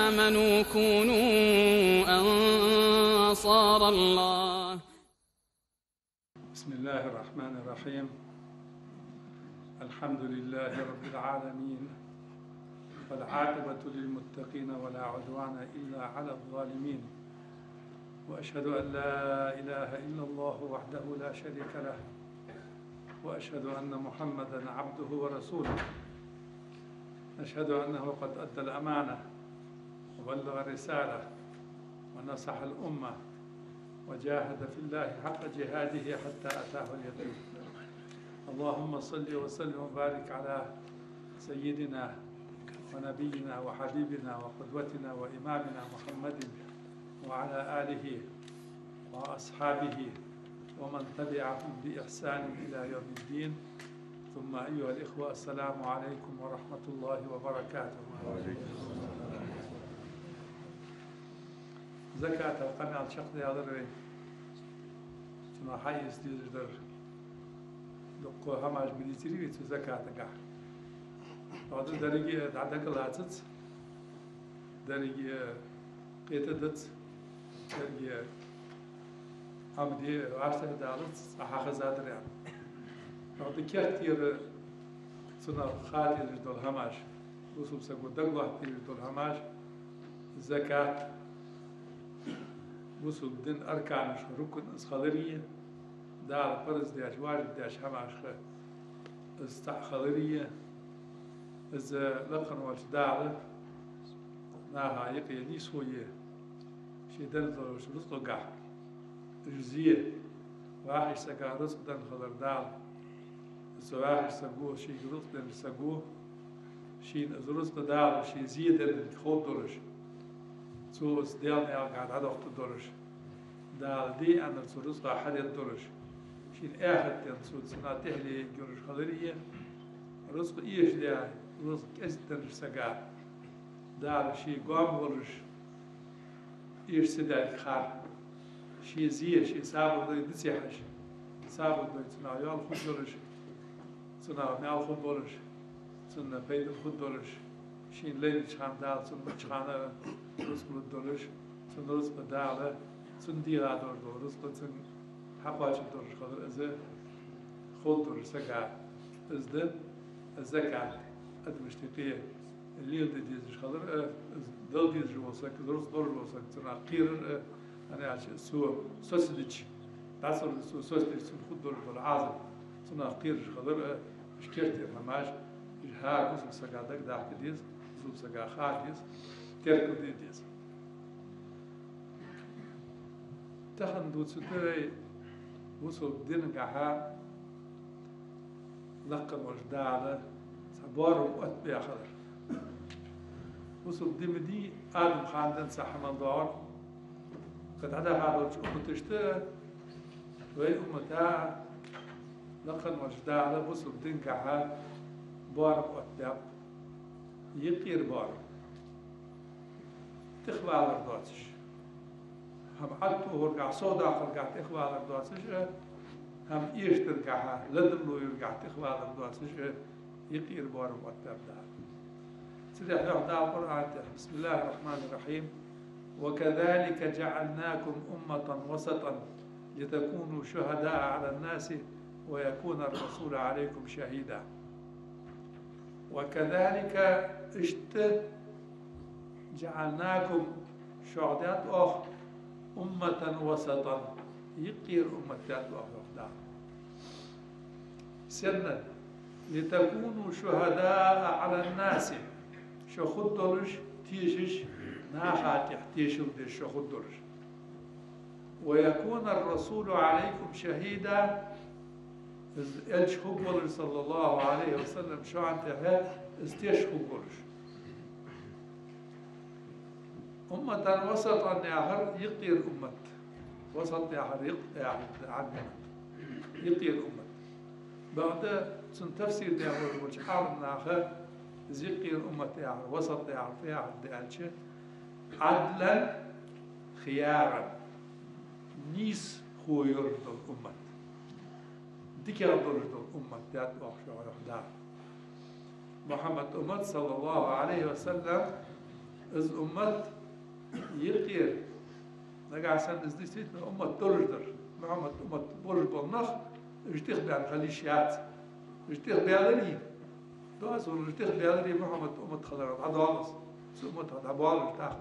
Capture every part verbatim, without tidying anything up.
آمنوا كونوا أنصار الله. بسم الله الرحمن الرحيم. الحمد لله رب العالمين، والعاقبة للمتقين، ولا عدوان إلا على الظالمين، وأشهد أن لا إله إلا الله وحده لا شريك له، وأشهد أن محمدا عبده ورسوله. نشهد أنه قد أدى الأمانة وبلغ الرسالة ونصح الأمة وجاهد في الله حق جهاده حتى أتاه اليقين. اللهم صل وسلم وبارك على سيدنا ونبينا وحبيبنا وقدوتنا وإمامنا محمد وعلى آله وأصحابه ومن تبعهم بإحسان إلى يوم الدين. ثم أيها الإخوة، السلام عليكم ورحمة الله وبركاته. Закатал къамаьл чакхдаьлар вай. Цунах хьаэца дезаш дар. Дукха хӀамаш ма дийцар вай цу закатагахьа. Хьада деррига дӀадаккха лацац, деррига кхета дац, деррига хӀама де вӀаштӀехьадалац, цкъа хьахезадар аьнна. Хьада керттера цунах ха дезаш дола хӀамаш, бусалба саго дагалоаттадезаш дола хӀамаш, закат, бусалба дина арканашха рукн из хилари, Дала парз даьча, важиб даьча хӀамашха из цаӀ хилари, из лакха волча Дала наха юкъе нийсхо е, ший денна долча рузкъагахьа уж зе, ваьхача сага рузкъа денна хилар Дала. Из ваьхача саго, шийга рузкъа деннача саго, шийна из рузкъа Дала, ший зе деннилга ховргда долаш, цо из Даьла наькъагахьа дӀадоаккхаргдолаш, Дала де аьннар цу рузкъах хьадергдолаш, шийна эхартен цо цунах тӀехьале ергйолаш хилари, рузкъа эшадаь, рузкъа кӀезига деннача сага Дала ший гоама волаш, эша ца даьлга хар, ший зе, ший сабар дой дицехьаш, сабар дой цунах йоал хургдолаш, цунах маьл хургболаш, цунна пайда хургдолаш, шийна лайнача хана Дала цунна мачча хана рузкъа лургдолаш, цунна рузкъа Дала, цунна дегӀа долаш дола рузкъа цунна хьакхоачаргдолаш хилар из ховргдолаш сага. Из да закат, адамашта юкъе леладе дезаш хилар, э, дала дезаш вола саг, рузкъа луш вола саг, цунах кхерар, э, хӀана аьлча цо соцадича, дӀа ца луш цо соцадича, цунна хургдолаш дола Ӏазап, цунах кхераш хилар, э, уж керттера хӀамаш, уж хӀара бусалба сага дагадахка деза, бусалба сага ха деза, теркалде деза. Тахан дувцаргда вай бусалба динагахьа лакха волча Дала цхьа боарам оттабаь хилар. Бусалба ди ма дий, Адама хана денз цхьа хӀама доагӀар, кхы дӀадахача умматашта, вай уммата лакха волча Дала бусалба динагахьа боарам оттабаьб, юкъера боарам. ТӀехвалар доацаш, хӀама Ӏотохаргахьа, совдаккхаргахьа тӀехвалар доацаш а, хӀама эшадаргахьа, ладувгӀаргахьа тӀехвалар доацаш а, юкъера боарам оттабаьб Дала. Цудухьа йоах Дала Къуръана тӀа: بسم الله الرحمن الرحيم. وكذلك جعلناكم أمة وسطا لتكونوا شهداء على الناس ويكون الرسول عليكم شهيدا. وكذلك, иштта, جعلناكم, шох даьд оаха, أمة وسطا, юкъера уммат даьд оаха, йоах Дала. Сенна? لتكونوا شهداء على الناس, шо хургдолаш тешаш, наха тӀехьа тешал деш шо хургдолаш. ويكون الرسول عليكم شهيدا, из элча хургволаш, صلى الله عليه وسلم, шоана тӀехьа из теш хургволаш. أمة وسطا яхар юкъера уммат. وسط яхар юкъ яхар да Ӏарбий маттахь. Юкъера уммат. Бакъда цун тафсир даь волаш болча Ӏаламнаха, из юкъера уммат яхар, وسط яхар фу яхар да аьлча, عدلا خيارا, нийсхо йолаш дола уммат, дикагӀа долаш дола уммат даьд оаха шох, йоах Дала. Мухьаммад уммат, صلى الله عليه وسلم, Из уммат йикъера, нагахь санна из действительно уммат долаш дар, Мухьаммада уммат болаш бола нах, уж тӀехбаьнна хила йиш яц. Уж тӀехбаьларе, доазол уж тӀехбаьларе, Мухьаммада уммат хиларах дӀадоал из, цу умматах дӀабоал уж тӀаккха.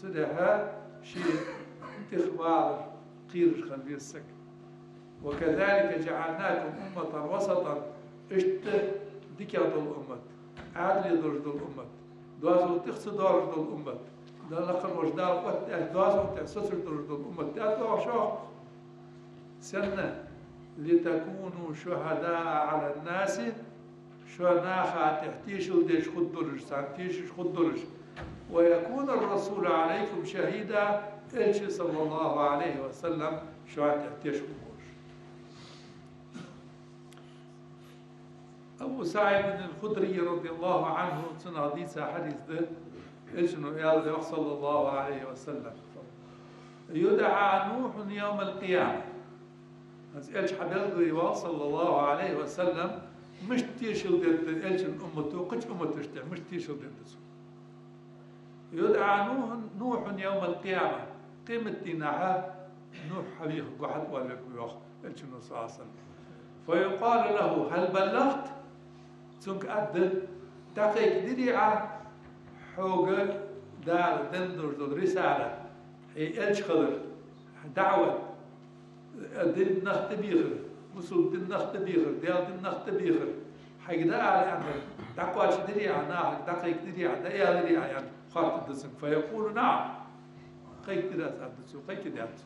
Цудухьа ший тӀехвалар кхераш хила веза саг. «وكذلك جعلناكم أمة وسطا», иштта дикагӀа дола уммат, Ӏаьдале долаш дола уммат, доазол тӀех ца доалаш дола уммат, Дала лакхара волча Дала оттадаьча доазол тӀа соцаш долаш дола уммат даьд оаха шоах. Сенна? «لتكونوا شهداء على الناس», шо наха тӀа тешал деш хургдолаш, царна тешаш хургдолаш. «ويكون الرسول عليكم شهيدا», Элча, саллаллахӀу Ӏалайхи ва саллам, шоана тӀа теш хургболаш. Абу СаӀид аль-Худри, радияллахӀу Ӏанху, цунах дийца хьадис да, Элчано аьлар йоах, саллаллахӀу Ӏалайхи ва саллам: «يدعى نوح يوم القيامة». Из Элча хьабелгалйоал, саллаллахӀу Ӏалайхи ва саллам, мишта тешал дергда Элчан уммато кхыча умматашта, мишта тешал дергда цо. «يدعى نوح، نوح يوم القيامة». Къематдийнахьа Нухь хьавехаргва, хьатӀавоалавергва йоах Элчано, саллаллахӀу Ӏалайхи ва саллам. «فيقال له: هل بلغت؟» Цунга аргда: «ДӀакхайкадирий Ӏа хьога Дала денна долаш дола рисалат, хье элча хилар, хьа даӀват, дина нах тӀабехар, бусалба дина нах тӀабехар, Даьла дина нах тӀабехар хьайга дӀаала аьнна, дӀакхоачадирий Ӏа нахага, дӀакхайкадирий Ӏа, дӀааьларий Ӏа?» аьнна, хоаттаргда цунга. «فيقول: نعم». Кхайкадир аз, аргда цо, кхайкадаьд цо.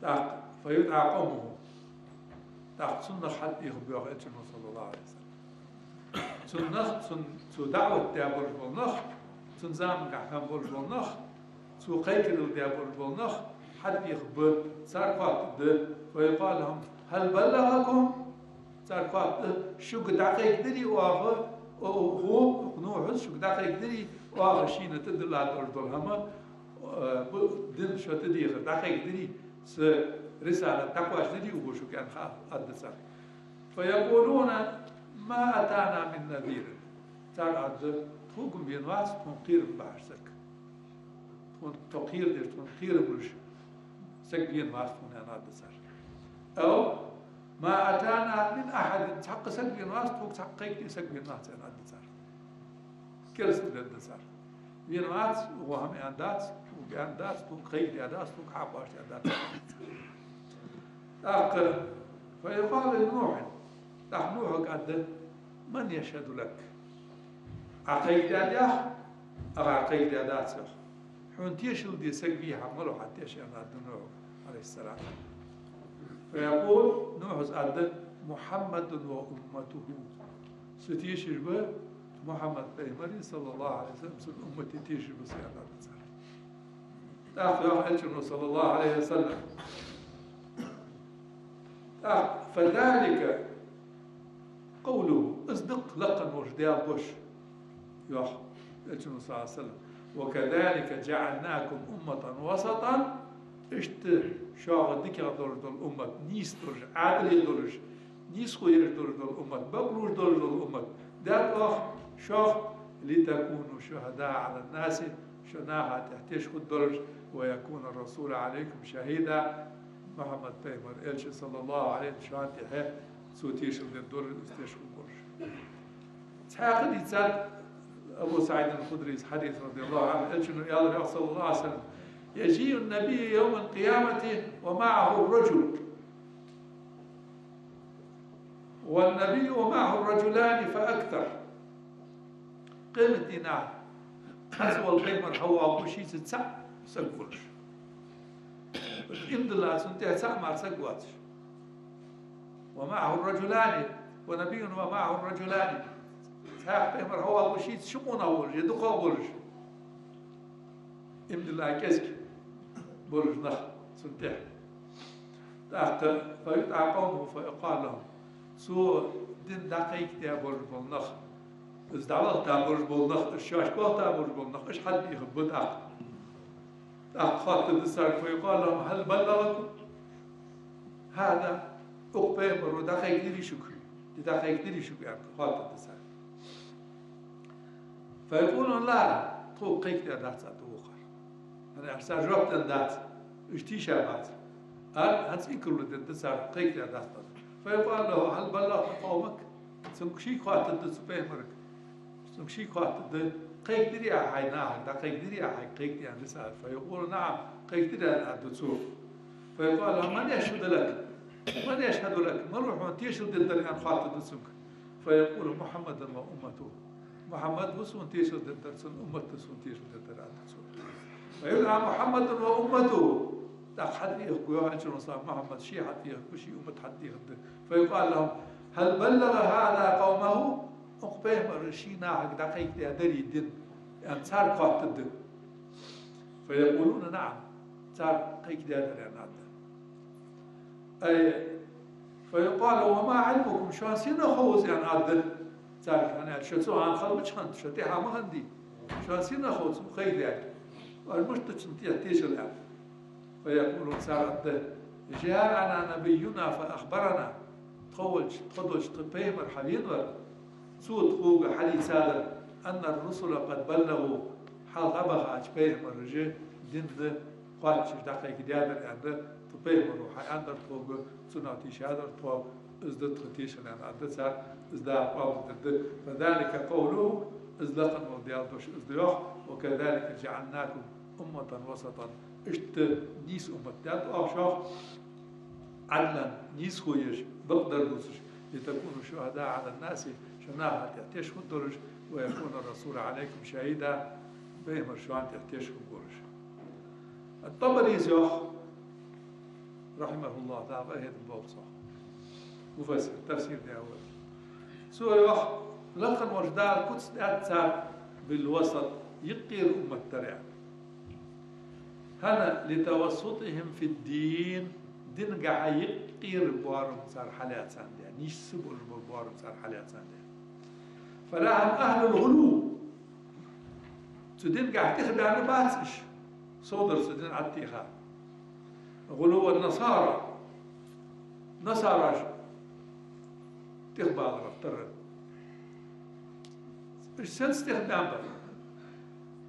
ТӀаккха: «فيدعى قومه». ТӀаккха цун нах хьатӀаехаргба йоах Элчано, саллаллахӀу Ӏалайхи ва саллам. Цун нах, цун, цо даӀват даь болаш бола нах, цун заманахьа хинна болаш бола нах, цо кхайкарал даь болаш бола нах хьатӀаехаргба, царга хоаттаргда: «فيقال لهم: هل بلغكم؟» Царга хоаттаргда: «Шуга дӀакхайкадирий оаха, о, хӀу, Нухьас, шуга дӀакхайкадирий оаха шийна тӀадилла долаш дола хӀама, э, бу-, дин шо тӀадехар, дӀакхайкадирий, са рисалат дӀакхоачадирий укхо шуга?» аьнна, ха-, аргда цар. «فيقولون: ما أتانا من نذير». Цар аргда: «Тхога-м вена вац тхона кхерам бахьаш саг. Тхона тхо кхерадеш, тхона кхерам луш саг вена вац тхона», аьнна, аргда цар. «أو ما أتانا من أحد», цхьаккха саг вена вац, тхога цхьаккха кхайкаде саг вена вац, аьнна, аргда цар. Керастал дергда цар. Вена вац, укхо хӀама аьнна дац, укхо аьнна дац, тхога кхайкадаь дац, тхога хьакхоачадаь дац. ТӀаккха: «فيقال لنوح», тӀаккха Нухьага аргда: «من يشهد لك؟» Ӏа кхайкадаьд йоах, ах Ӏа кхайкадаь дац йоах. Хьона тешал де саг вий хьа, малав хьа теша, аьнна, аргда Нухьага, Ӏалайхи ссалам. «فيقول», Нухьас аргда: «محمد وأمته». Со тешаш ба Мухьаммад пайхамари, саллаллахӀу Ӏалайхи ва саллам, цун уммати тешаш ба со, аьнна, аргда цар. ТӀаккха йоах Элчано, саллаллахӀу Ӏалайхи ва саллам: «فذلك قوله», из да-кх лакхе волча Дала дош, йоах Элчано, саллаллахӀу Ӏалайхи ва саллам: «وكذلك جعلناكم أمة وسطا», иштта шуга дикагӀа долаш дола уммат, нийса долаш, Ӏаьдале долаш, нийсхо еш долаш дола уммат, бакълувш долаш дола уммат даьд оаха шух, «لتكونوا شهداء على الناس», шо наха тӀа теш хургдолаш, «ويكون الرسول عليكم شهيدا», Мухьаммад пайхамар, Элча, саллаллахӀу Ӏалайхи ва саллам, шоана тӀа цо тешал дергдолаш, из теш хургболаш. Цхьаькха дийцад Абу СаӀид аль-Худрийс хьадис, радияллахӀу Ӏанху, Элчано аьлар йоах, саллаллахӀу Ӏалайхи ва саллам: «يجيء النبي يوم القيامة ومعه الرجل، والنبي ومعه الرجلان فأكثر». Къематдийнахьа цхьацца вола пайхамар хьавоагӀаргва шийца цхьа саг волаш. Иман дилла цунна тӀа цхьа мара саг воацаш. «ومعه الرجلان، والنبي ومعه الرجلان». Цхьаькха пайхамар хьавоагӀаргва шийца ши къонах волаш, е дукхагӀа волаш. Иман дилла кӀезига болаш нах цунна тӀа. ТӀаккха: «فيدعى قومه فيقال لهم». Цо дин дӀакхайкадаь болаш бола нах, из дӀавахийта болаш бола нах, из шоашка вахийта болаш бола нах, уж хьатӀабехаргба тӀаккха. ТӀаккха хоаттаргда царга: «فيقال لهم: هل بلغكم هذا؟» Укх пайхамаро дӀакхайкадирий шуга? Из дӀакхайкадирий шуга, аьнна, хоаттаргда царга. فيقولون: لا, тхога кхайкадаь дац атта вокхар. ХӀана аьлча цар жоп денна дац, уж тийша бац. Ар хӀанз икру дина да цар, кхайкадаь дац атта. فيقال له: هل بلغت قومك؟ Цунга шийга хоаттаргда цу пайхамарга. Цунга шийга хоаттаргда, кхайкадирий Ӏа хьай нахага, дӀакхайкадирий Ӏа хьайга, кхайкадаьннад цар. فيقول: نعم, кхайкадир аьнна аргда цо. فيقال له: من يشهد لك؟ من يشهد لك؟ Мала ва хьона тешал дергдар аьнна хоаттаргда цунга. فيقول: محمد وأمته. Мухьаммад ва сона тешал дергдар, цун уммат да сона тешал дергдар, аргда цо. فيدعى محمد وأمته. ТӀаккха хьатӀадехаргва, йоах, Элчано, Мухьаммад ше хьатӀадехаргва, ший уммат хьатӀадехаргда. فيقال لهم: هل بلغ هذا قومه؟ Укх пайхамара ший нахага дӀакхайкадаьдарий дин? Аьнна царга хоаттаргда. فيقولون: نعم. Цар кхайкадаьдар аьнна аргда. Ай, فيقال: وما علمكم؟ Шоана сенах хов из аьнна аргда царга, хӀана аьлча шо цу хана хала ма ца хиннад, шо тӀехьа ма хиннадий. Шоана сенах хов цо кхайкадаьр? Оаш мишта да цунна тӀех тешал аьнна? فيقولون, цар аргда: جاءنا نبينا فأخبرنا. Тхо волча, тхо долча тха пайхамар хьавена вар, цо тхога хьадийцадар: أن الرسل قد بلغوا, хьалха бахача пайхамараша дин да кхоачашдеш дӀакхайкадаьдар аьнна, тха пайхамаро хьааьннадар тхога, цунах тийшадар тхо, из да тха тешал аьнна аргда цар, из Дала къоабалдергда. فذلك قوله, из лакха вола Даьла дош из да, йоах: وكذلك جعلناكم أمة وسطا. Иштта нийса уммат даьд оаха шоах, عدلا, нийсхо еш, бакъдар дувцаш, لتكونوا شهداء على الناس, шо наха тӀехьа теш хургдолаш, ويكون الرسول عليكم شهيدا, пайхамар шоана тӀехьа теш хургволаш. Ат-ТӀабарийс йоах, رحمه الله, Дала къахетам болба цох, муфассир, тафсир даь вола. Цо йоах, лакха волча Дала куц даьд цар بالوسط, юкъера уммат дар аьнна. ХӀана? لتوسطهم في الدين, дингахьа юкъера боарам цар хьалаьцандаь, нийсса болаш бола боарам цар хьалаьцандаь. فلا هم أهل الغلو. Цу дингахьа тӀехбаьнна бац уж, совдар цу дин Ӏаттиха. غلو النصارى. Насараш тӀехбаларах тара. Уж сенца тӀехбаьнна бар?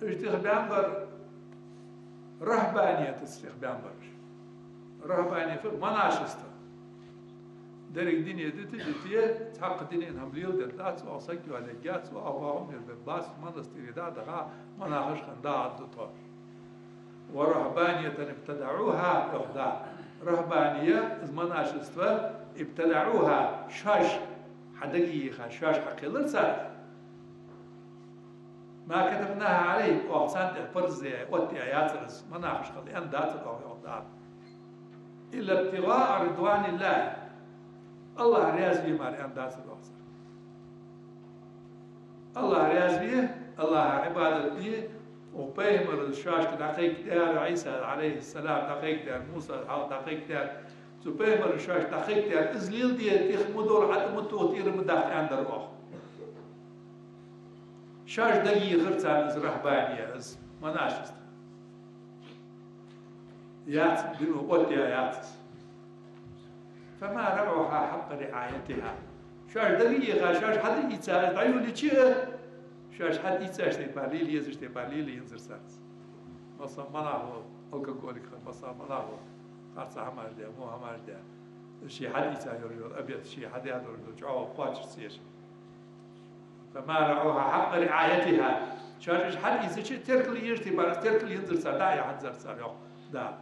Уж тӀехбаьнна бар рахьбаниятаца тӀехбаьнна бар уж. Рахьбания фу да? Монашество. Деррига дуне дита, дита, цхьаккха дунен хӀама леладергдац, оаха саг йоалаергьяц, оаха вагӀам ер бергбац, монастыре дӀа а даха, монахаш хинна дӀа а да тхо. ورهبانية ابتدعوها, йоах Дала. Рахьбания, из монашество, ابتدعوها, шоаш хьадагайийха, шоаш хьакхеллар цар. ما كتبناها عليهم, оаха царна тӀа парз яь, оттаяь яцар из, монахаш хила аьнна дацар оаха, йоах Дала. إلا ابتغاء رضوان الله. АллахӀ раьза ве мара аьнна дацар оаха цар. АллахӀ раьза ве, АллахӀа Ӏибадат де, укх пайхамара шоашка дӀакхайкадаьр, Ӏийса, عليه السلام, дӀакхайкадаьр, Муса хьалха дӀакхайкадаьр, цу пайхамара шоашка дӀакхайкадаьр, из леладе, тӀех ма довла, хьатӀа ма тоха, тӀера ма дахка аьннадар оаха. Шоаш дагайийхар царна из рахьбания, из монашество. Яц, дино оттаяь яц из. فما رعوها حق رعايتها. Шоаш дагайийха, шоаш хьатӀаийца, дӀайолалуча а, шоаш хьатӀаийцача тайпара, лелае езача тайпара лелаензар цар из. Масала, монах ва, алкоголик хинна, масала, монах ва, харцахьа хӀамаш даь, во хӀамаш даь. Ше хьатӀаийца йола, йола обет, ше хьадаь дола, йола чӀоагӀа кхоачашца еш. فما رعوها حق رعايتها. Шоаш уж хьатӀаийцача, теркал езача тайпара теркал ензар цар, дӀа а яхьанзар цар, йоах Дала.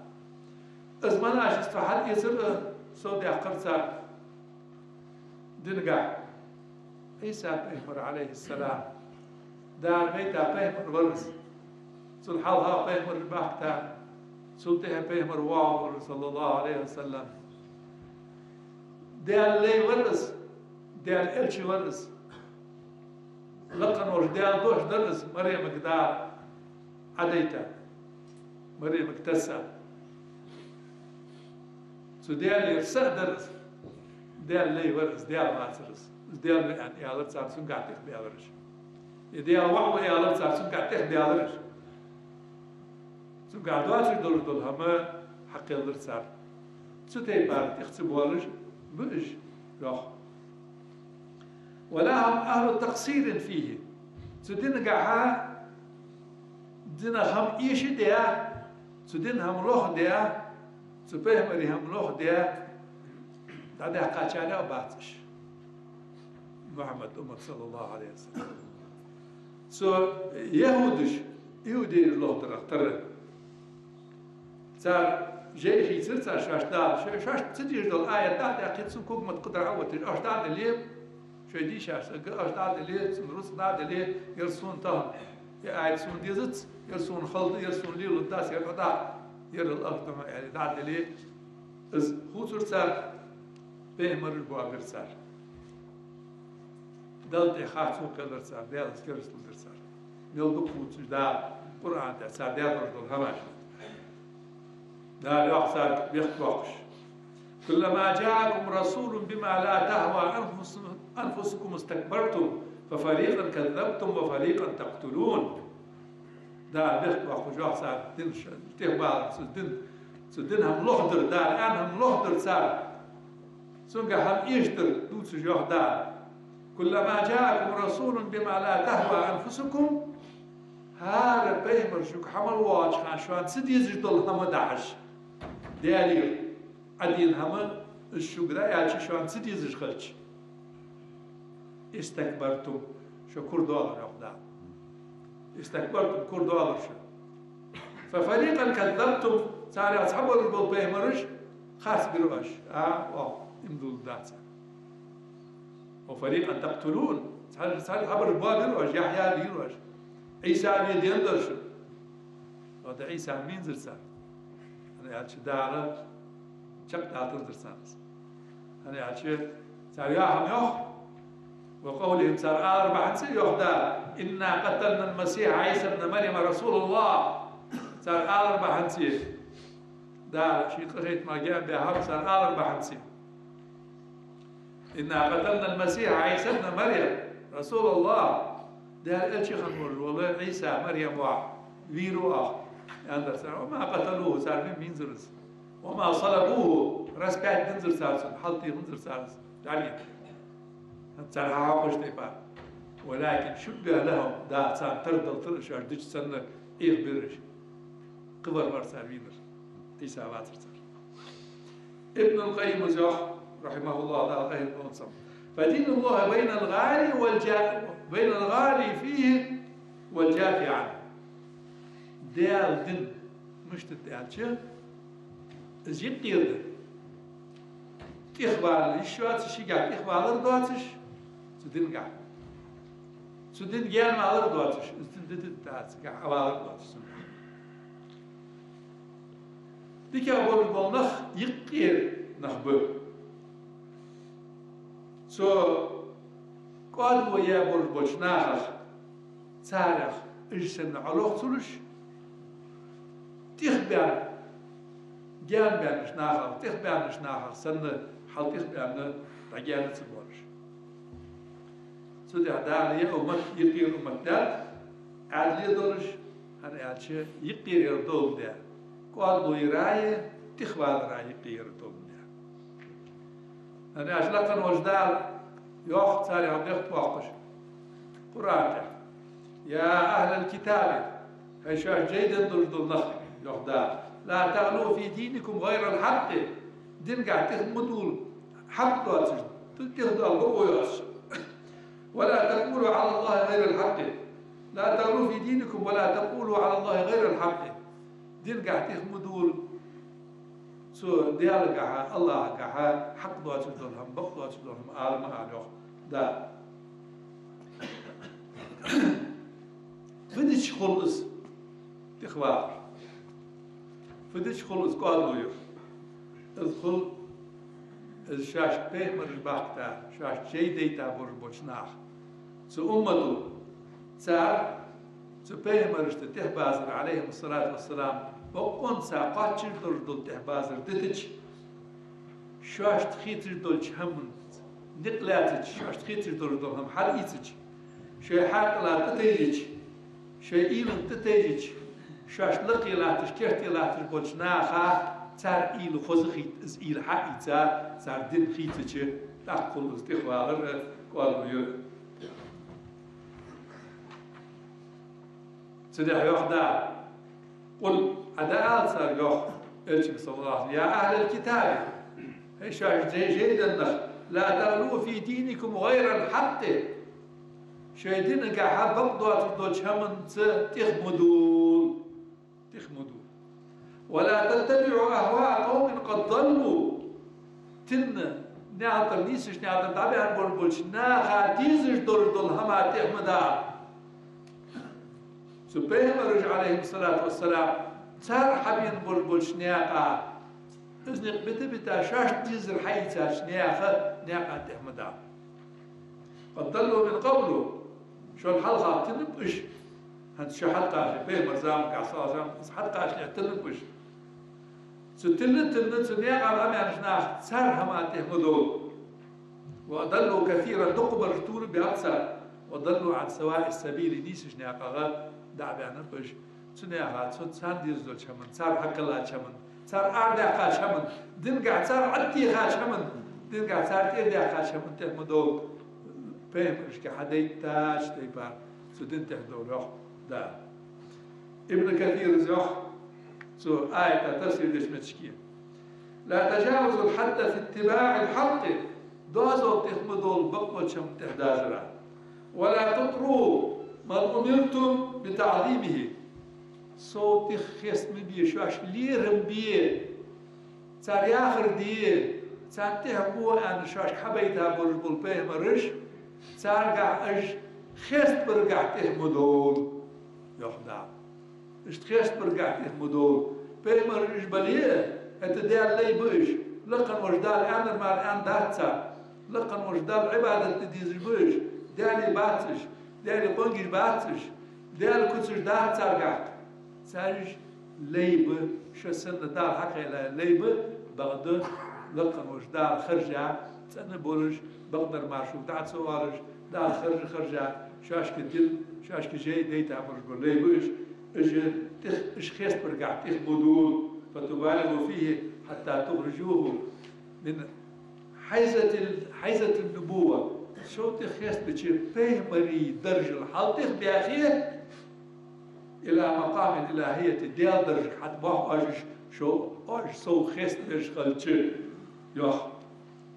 Из монашество хьатӀаэцар а, совдаьккхар цар дингахьа. Ӏийса пайхамар, عليه السلام, Дала вайта пайхамар вар из. Цул хьалха пайхамараш бахкийта, цул тӀехьа пайхамар воагӀавар, صلى الله عليه وسلم. Даьла лай вар из, Даьла элча вар из. Лакха волча Даьла дош дар из, Марема Дала Ӏадайта, Марема тесса. Цу Даьлагара са а дар из. Даьла лай вар из, Даьла вацар из. Из Даьла ва аьнна аьлар цар, цунгахьа тӀехбаьлар уж. Из Даьла воӀ ва аьлар цар, цунгахьа тӀехбаьлар уж. Цунгахьа доацаш долаш дола хӀама хьакхеллар цар. Цу тайпара тӀех ца боалаш ба уж, йоах. ولا هم أهل تقصير فيه. Цу динагахьа дина хӀама эшадаь, цу дина хӀама лохадаь, цу пайхамара хӀама лохадаь, дӀадаьккхачарех бац уж. Мухьаммада уммат, саллаллахӀу Ӏалайхи ва саллам. Цу яхӀудаш, иудеяш лохадарах тара. Цар жай хийцар цар шоашта Дала, шоаш, шоашта ца дезаш дола аят дӀа а даьккхе, цун ког мара кхыдар Ӏоотташ, оаш дӀа а дале, шоай дийшача сага оаш дӀа а дале, цун рузкъа дӀа а дале, ер сона тахан, ер аят сона дезац, ер сона хала да, ер сона лелалургдац, ер дӀа а, ер ах да аьле дӀа а дале, из хувцар цар, пайхамараш боабир цар. Далла тӀехьа харцо кхеллар цар, Даьлаца керастал дир цар. Мел дукха хувцаш Дала Къуръана тӀа цар даь долаш дола хӀамаш. Дала йоах царга бехк боаккхаш: «كلما جاءكم رسول بما لا تهوى أنفس-، أنفسكم استكبرتم ففريقا كذبتم وفريقا تقتلون». Дала бехк боаккхаш йоах царга, дин ш-, тӀехбалар, цу дин, цу дина хӀама лохадар, Дала аьнна хӀама лохадар цар. Цунгахьа хӀама эшадар дувцаш йоах Дала: «كلما جاءكم رسول بما لا تهوى أنفسكم». ХӀара пайхамар шуга хьа мел воагӀача хана шоана ца дезаш дола хӀама дахьаш, Даьлера Ӏа дена хӀама, из шуга дӀааьлча шоана ца дезаш хилча. «استكبرتم», шо кура доаллар йоах Дала. «استكبرتم», кура доаллар шо. «ففريقا كذبتم», царех цхьабараш бола пайхамараш харцбир оаш, а, оаха иман дулларгдац. «وفريقا تقتلون», цхьа-, цхьа-, цхьабараш боабир оаш, Яхья вийр оаш, Ӏийса ве деннадар шо. Ода Ӏийса мензар цар. ХӀана аьлча Дала чакхдалийтанзар царна из. ХӀана аьлча цар яхар йоах, «وقولهم», цар алар бахьанца йоах Дала: «إنا قتلنا المسيح عيسى ابن مريم رسول الله». Цар алар бахьанца, Дала ший къахетамах гаьна баьхаб цар алар бахьанца. «إنا قتلنا المسيح عيسى ابن مريم رسول الله». Даьла элча хинна волаш вола Ӏийса, Марьям воӀ, вийр ва оаха, аьннадар цар. «وما قتلوه», цар ме мензар из. «وما صلبوه», распять динзар цар цунна, хьалтӀеханзар цар из, дӀалийта. Цар хьахьокхаш тайпара. «ولكن شبه لهم», Дала царна тардалийтар, шоаш дича санна Ӏехабир уж. Кхывар вар цар вийнар. Ӏийса вацар цар. Ибн аль-Къаййима йоах, рахьимахӀуллахӀ, Дала къахетам болба цунна: «فدين الله بين الغالي والجا-، بين الغالي فيه والجافي عنه». Даьла ди мишта да аьлча, из юкъера да. ТӀехвала йиш йоацаш, шийгахьа тӀехвалар доацаш, цу динагахьа. Цу дина гаьнавалар доацаш, из дин дитта дац, цигахьа Ӏовалар доацаш цунгахьа. ДикагӀа болаш бола нах юкъера нах ба. Цу кӀоадало яь болаш болча нахах, царех уж санна Ӏолохцалуш, тӀехбаьнна, гаьнабаьннача нахах, тӀехбаьннача нахах санна хьалтӀехбаьнна, дӀагаьна ца боалаш. Цудухьа Дала ер уммат юкъера уммат даьд, Ӏаьдало долаш, хӀана аьлча юкъера яр долга да. КӀоадало яра а, тӀехвалара а юкъера яр долга да. ХӀана аьлча лакха волча Дала йоах царех бехк боаккхаш Къуръана тӀа: «يا أهل الكتاب», хӀай шоашта жай денна долаш дола нах, йоах Дала, «لا تغلوا في دينكم غير الحق». Динагахьа тӀех ма дувла хьакъ доацаш, тӀех дола бокъо йоацаш. «ولا تقولوا على الله غير الحق». «لا تغلوا في دينكم ولا تقولوا على الله غير الحق». Динагахьа тӀех ма дувла цу Даьлагахьа, АллахӀагахьа хьакъ доацаш дола хӀама, бакъ доацаш дола хӀама ала ма ала, йоах Дала. Фу дича хул из тӀехвалар? Фу дича хул из кӀоадало яр? Из хул, из шоашта пайхамараш бахийта, шоашта жай дайта болаш болча наха, цу уммато, цар цу пайхамарашта тӀехбазар, Ӏалайхиму ссалату вассалам, бокъонца кхоачаш долаш дола тӀехбазар дитача, шоашта хийцаш долча хӀаманца никъ лаьцача, шоашта хийцаш долаш дола хӀама хьалъийцача, шоай хьаькъала тӀатайжача, шоай уйланна тӀатайжача, шоашта лакхе латташ, керте латташ болча наха цар уйла хоза хийтта, из уйла хьаийца, цар дин хийцача, тӀаккха хул из тӀехвалар а, кӀоадало яр а. Цудухьа йоах Дала: «قل», Ӏа дӀаала царга, йоах Элчанга, саллаллахӀу Ӏалайхи ва саллам: «يا أهل الكتاب», хӀай шоаш жай-, жайденна нах, «لا تغلوا في دينكم غير الحق». Шоай динагахьа бакъ доацаш долча хӀаманца тӀех ма довла. ТӀех ма довла. «ولا تتبعوا أهواء قوم قد ضلوا». Тилла наькъа тӀара, нийсача наькъа тӀара дӀабаьнна болаш болча наха дезаш долаш дола хӀама тӀех ма дала. Цу пайхамараша, Ӏалайхиму ссалату вассалам, цар хьабена болаш болча наькъа, из никъ бита-бита, шоашта дезар хьаийцача наьха наькъа тӀех ма дала. «قد ضلوا من قبل», шул хьалха тиллаб уж. ХӀанз шо хьатӀакхача, пайхамара заманга, саллаллахӀу Ӏалайхи ва саллам, хьатӀакхачале тиллаб уж. Цу тилла-тилла цу наькъа дӀабаьннача наха, цар хӀама тӀех ма довла. «وأضلوا كثيرا», дукхагӀбараш турабаьб цар. «وضلوا عن سواء السبيل», нийсача наькъагара дӀабаьннаб уж. Цу наьха, цу царна дезаш долча хӀаман, цар хьакхеллача хӀаман, цар арадаьккхача хӀаман, динагахьа цар Ӏаттехача хӀаман, динагахьа цар тӀерадаьккхача хӀаман тӀех ма довла. Пайхамарашка хьадайттача тайпара цу дина тӀех довла, йоах Дала. Ибн Касира йоах цу аята тафсир деча метте: «لا تجاوزوا الحد في اتباع الحق», доазол тӀех ма довла бакъдолча хӀаман тӀех дазара. «ولا تطروا من أمرتم بتعظيمه». Сов тӀех хеста ма бе, шоаш лерхӀам бе, цар яхар де, царна тӀехьа бу аьнна шоашка хьабайта болаш бола пайхамараш, царгахьа уж хестабаргахьа тӀех ма довла, йоах Дала. Иштта хестабаргахьа тӀех ма довла. Пайхамараш уж бале а, хӀаьта Даьла лай ба уж. Лакха волча Дала аьннар мара аьнна дац цар. Лакха волча Далла Ӏибадат де дезаш ба уж. Даьла бац уж. Даьла къонгаш бац уж. Даьла куцаш дац царгахьа. Цар уж лай ба, шо санна Дала хьакхелла лай ба, бакъда лакха волча Дала хержа, цӀена болаш, бакъдар мара шуга дӀа ца оалаш, Дала хержа-хержа, шоашка дин, шоашка жай дайта болаш бола лай ба уж. Уж тӀех, уж хестабаргахьа тӀех ма довла. «فتبالغوا فيه حتى تخرجوه من حيزة ال-، حيزة النبوة». Сов тӀех хестабича, пайхамара даржал хьалтӀех баьхе, «إلى مقام الإلهية», Даьла даржага хьатӀабоах оаш, шо, оаш сов хестабеш хилча, йоах.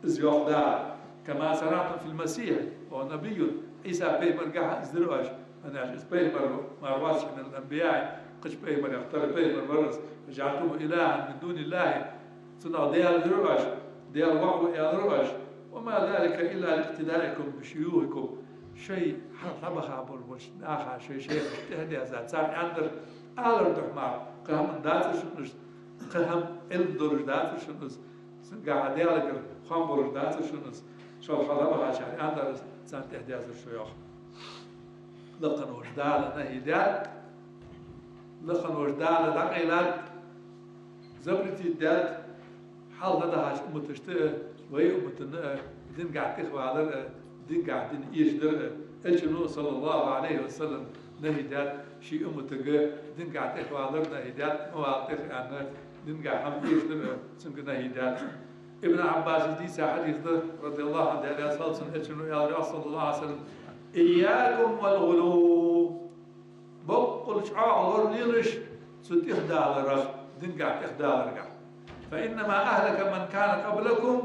Из йоах Дала: «كما صنعتم في المسيح وهو نبي». Ӏийса пайхамарагахьа из дир оаш. ХӀана аьлча из пайхамар мара вац, «من الأنبياء», кхыча пайхамарех тара пайхамар вар из. «وجعلتموه إلها من دون الله». Цунах Даьла дир оаш, Даьла воӀ ва аьлар оаш. «وما ذلك إلا لاقتدائكم بشيوخكم». Шоай хьалха баха болаш болча наха, шоай шайхашта тӀехьадеза, цар аьннадар алар духьа мара. Кхы хӀама дацар шоана из, кхы хӀама Ӏилма долаш дацар шоана из. Цунгахьа Даьлагара хоам болаш дацар шоана из, шоай хьалха бахачар аьннадар из, царна тӀехьадезар шо, йоах. Лакха волча Дала нахьи даьд, лакха волча Дала дӀакъайлад, запретить даьд, хьалха дахача умматашта а, вай умматана а, динагахьа тӀехвалар а, динагахьа дин эшадар а. Элчано, саллаллахӀу Ӏалайхи ва саллам, нахьи даьд, ший умматага динагахьа тӀехвалар нахьи даьд, ма вала тӀех аьнна, динагахьа хӀама эшадар а цунга нахьи даьд. Ибн Ӏаббаса дийца хьадис да, радияллахӀу Ӏанху, Даьла раьза хилва цунна, Элчано аьлар, йоах, саллаллахӀу Ӏалайхи ва саллам: «إياكم والغلو». Боккъал чӀоагӀа лоралелаш цу тӀехдаларах, динагахьа тӀехдаларгахьа. «فإنما أهلك من كان قبلكم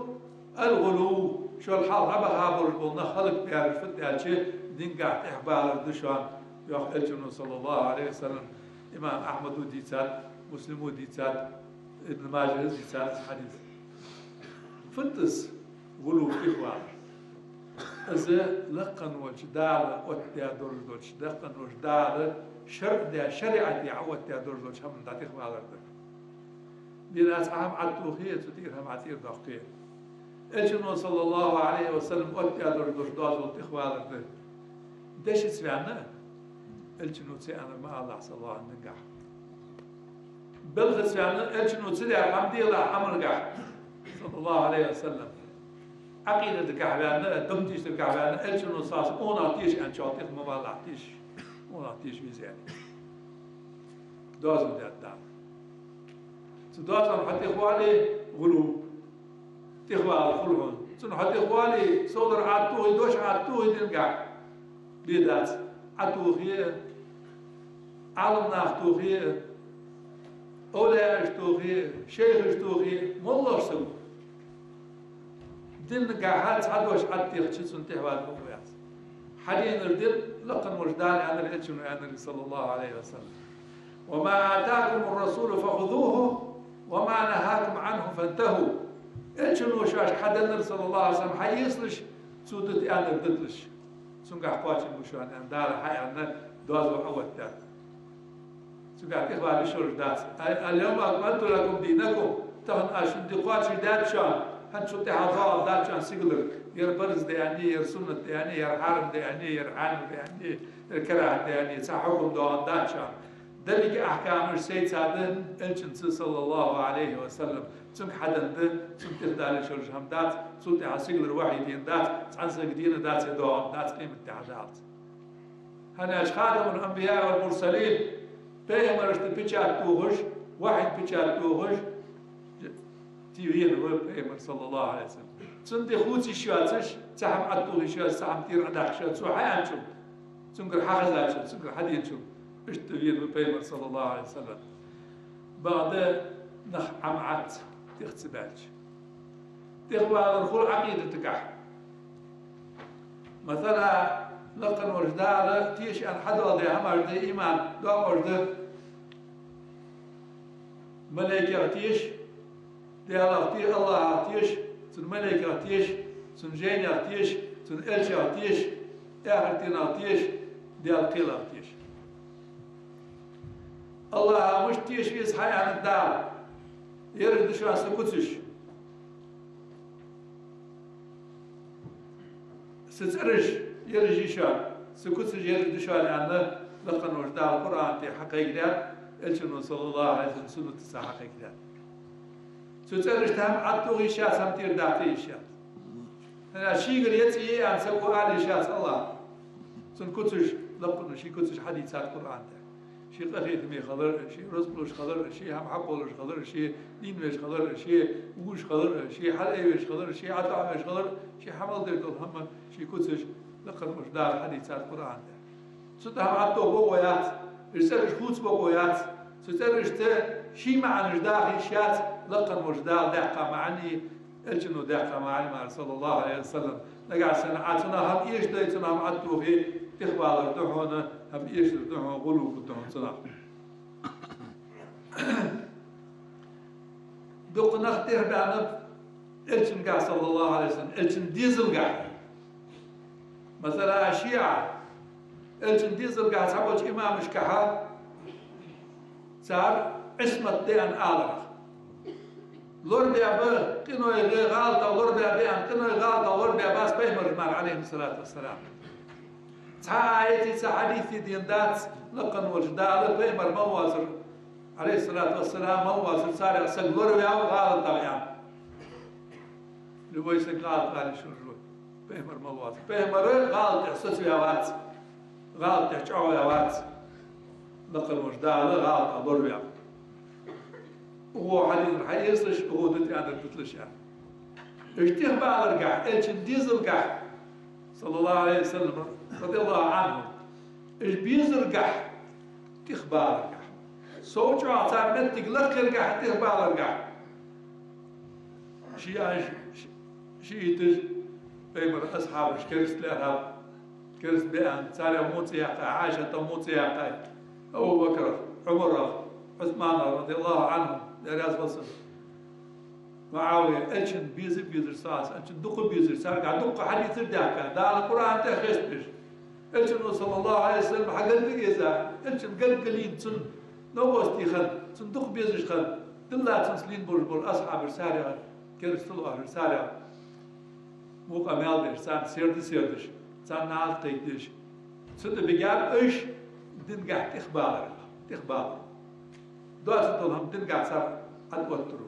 الغلو». Шул хьалха баха болаш бола нах хӀалакбаьраш фуд аьлча, динагахьа тӀехбалар да шоана, йоах Элчано, саллаллахӀу Ӏалайхи ва саллам. Имам Ахьмада дийцад, Муслима дийцад, Ибн Маджа дийцад из хьадис. Фуд из гӀулу, тӀехвалар? Из лакха волча Дала оттадаь долаш долча, лакха волча Дала шарӀ даь, шариӀате Ӏооттадаь долаш долча хӀаман дӀатӀехвалар да. Бера аз Ӏа хӀама Ӏоттохе, цу тӀера хӀама Ӏа тӀера доаккхе. Элчано, саллаллахӀу Ӏалайхи ва саллам, оттадаь долаш долча доазол тӀехвалар да. Дешаца ваьнна, Элчано ца аьннар ма алалахь, саллаллахӀу Ӏалайхи ва саллам. Белхаца ваьнна, Элчано ца даьр хӀама делахь Ӏамалгахьа, саллаллахӀу Ӏалайхи ва саллам. Ӏакъидатагахьа ваьнна, дам тешаргахьа ваьнна, Элчано сас къонах теша аьнначул тӀехьа ма валалахь теша, къонах теша веза аьнна. Доазув даьд Дала. Цу доазон хьо тӀехвале, гӀулу, тӀехвалар хул хьона. Цунна хьо тӀехвале, сов дар Ӏотохе, дош Ӏотохе динагахьа, бе дац. Ӏотохе, Ӏаламнах тохе а, овлияаш тохе а, шайхаш тохе а, моллагӀа саг. Динагахьа цхьа дош Ӏаттехача цунна тӀехьавала бокъо яц. Хьаденар де, лакха волча Дала аьннар, Элчано аьннар, صلى الله عليه وسلم: «وما آتاكم الرسول فخذوه وما نهاكم عنه فانتهوا». Элчано шоашка хьаденнар, صلى الله عليه وسلم, хьаэцалаш, цо дита аьннар диталаш. Цунгахьа кхоачам ба шоана, аьнна, Дала хьааьнна, доазув Ӏооттадаьд. Цунгахьа тӀехвала йиш йолаш дац. «اليوم أكملت لكم دينكم». Тахан аз шун ди кхоачашдаьд шоана, хӀанз цул тӀехьагӀа доагӀаргдац шоана сигалара, ер парз да аьннеи, ер суннат да аьннеи, ер хьарам да аьннеи, ер хьанал да аьннеи, ер карахӀат да аьннеи, цхьа хьукам доагӀаргдац шоана. Деррига ахькамаш сайца да Элчанца, صلى الله عليه وسلم. Цунга хьаденна да, цунна тӀехвала йиш йолаш хӀама дац, цул тӀехьагӀа сигалара вахьи денна дац, цхьан сага денна дац, е доагӀаргдац къематдийнахьа даллалца. ХӀана аьлча خاتم الأنبياء والمرسلين, пайхамарашта печать тохаш, вахьин печать тохаш, тӀавена ва пайхамар, صلى الله عليه وسلم. Цун ди хувца йиш йоацаш, цхьа хӀама Ӏаттоха йиш йоацаш, цхьа хӀама тӀера Ӏодаккха йиш йоацаш, цо хьааьнначул, цунгара хьахезачул, цунгара хьаденачул, иштта вена ва пайхамар, صلى الله عليه وسلم. Бакъда нах Ӏомадац тӀех ца баьлча. ТӀехвалар хул Ӏакъидатагахьа. Масала, лакха волча Дала теша аьнна хьадоаладаь хӀамаш да иман, доакъош да. Малейкех теша, Даьлах теша, АллахӀах теша, цун малейкех теша, цун жайнех теша, цун элчех теша, ахирденах теша, Даьла кхелах теша. АллахӀах мишта теша веза хьааьннад Дала: «Ераш да шоана са куцаш, са цӀераш ераш я шоана, са куцаш ераш да шоана», аьнна, лакха волча Дала Къуръана тӀа хьакхайкадаьд, Элчано, صلى الله عليه وسلم, суннатаца хьакхайкадаьд. Цу цӀерашта хӀама Ӏаттоха йиш яц, хӀама тӀера даккха йиш яц. ХӀана аьлча шийгара е цӀи я аьнна саго ала йиш яц АллахӀа. Цун куцаш, лакха волча ший куцаш хьадийцад Къуръана тӀа. Ший къахетаме хилар, ший рузкъ луш хилар, ший хӀама хьакхоллаш хилар, ший дийна веш хилар, ший вувш хилар, ший хьалаайвеш хилар, ший ӀотаӀавеш хилар, ший хьа мел деш дола хӀама, ший куцаш, лакха волча Дала хьадийцад Къуръана тӀа. Цу тӀа хӀама Ӏаттоха бокъо яц, уж цӀераш хувца бокъо яц, цу цӀерашта ший маӀанаш даха йиш яц, лакха волча Дала даьккха маӀан я, Элчано даьккха маӀан я мара, صلى الله عليه وسلم. Нагахьа санна Ӏа цунах хӀама эшадой, цунах хӀама Ӏаттохе, тӀехвалар да хьона, хӀама эшадар да хьона, гӀулакх да хьона цунах. Дукха нах тӀехбаьннаб Элчангахьа, صلى الله عليه وسلم, Элчан дезалгахьа. Масала, шиӀа, Элчан дезалгахьа цхьаболча имамашкахьа цар Ӏисмат да аьнна аларах. Лорабаь ба, къиной гӀе гӀалатах лорабаь ба аьнна, къиной гӀалатах лорабаь бац пайхамараш мара, عليهم الصلاة والسلام. Цхьа аятеи цхьа хьадиси денна дац, лакха волча Дала пайхамар мел воацар, عليه الصلاة والسلام, мел воацар царех саг лораваьв гӀалатах аьнна. Любой саг гӀалат ала йиш йолаш ва, пайхамар мел воацар. Пайхамар гӀалатех соцаваь вац, гӀалатех чӀоагӀваь вац. Лакха волча Дала гӀалатах лораваьв. Укхо хьаденар хьаэцалаш, укхо дита аьннар диталаш аьнна. Уж тӀехбаларгахьа, Элчан дезалгахьа, صلى الله عليه وسلم, رضي الله عنه, уж безаргахьа, тӀехбаларгахьа. Сов чӀоагӀа цар моттиг лакхъяргахьа, тӀехбаларгахьа. Шиъаш, ши-, шиӀиташ пайхамара асхьабаш кераста лаьрхӀаб, кераста баьннаб, царех во цӀи яьккхай, Ӏайшата во цӀи яьккхай, Абу Бакрах, Ӏумарах, Ӏусманах, رضي الله عنهم, Даьла раьза хилва царна. МуӀавия, Элчан беза безар саца, Элчан дукха безар, царгахьа дукха хьадисаш даьхкад, Дала Къуръана тӀа хестабеш. Элчано, صلى الله عليه وسلم, хьагарга эза, Элчан гаргга лийнна цун новкъостий хинна, цун дукха безаш хинна, дилла цунца лийнна болаш бола асхьабаш царех, керастал оалар царех, мукъа мел деш, царна серда сердаш, царна наӀалт кхайкадеш. Цу тӀа бигаб уж дингахьа тӀехбалар, тӀехбалар. Доацаш дола хӀама дингахьа цар Ӏооттадаьр.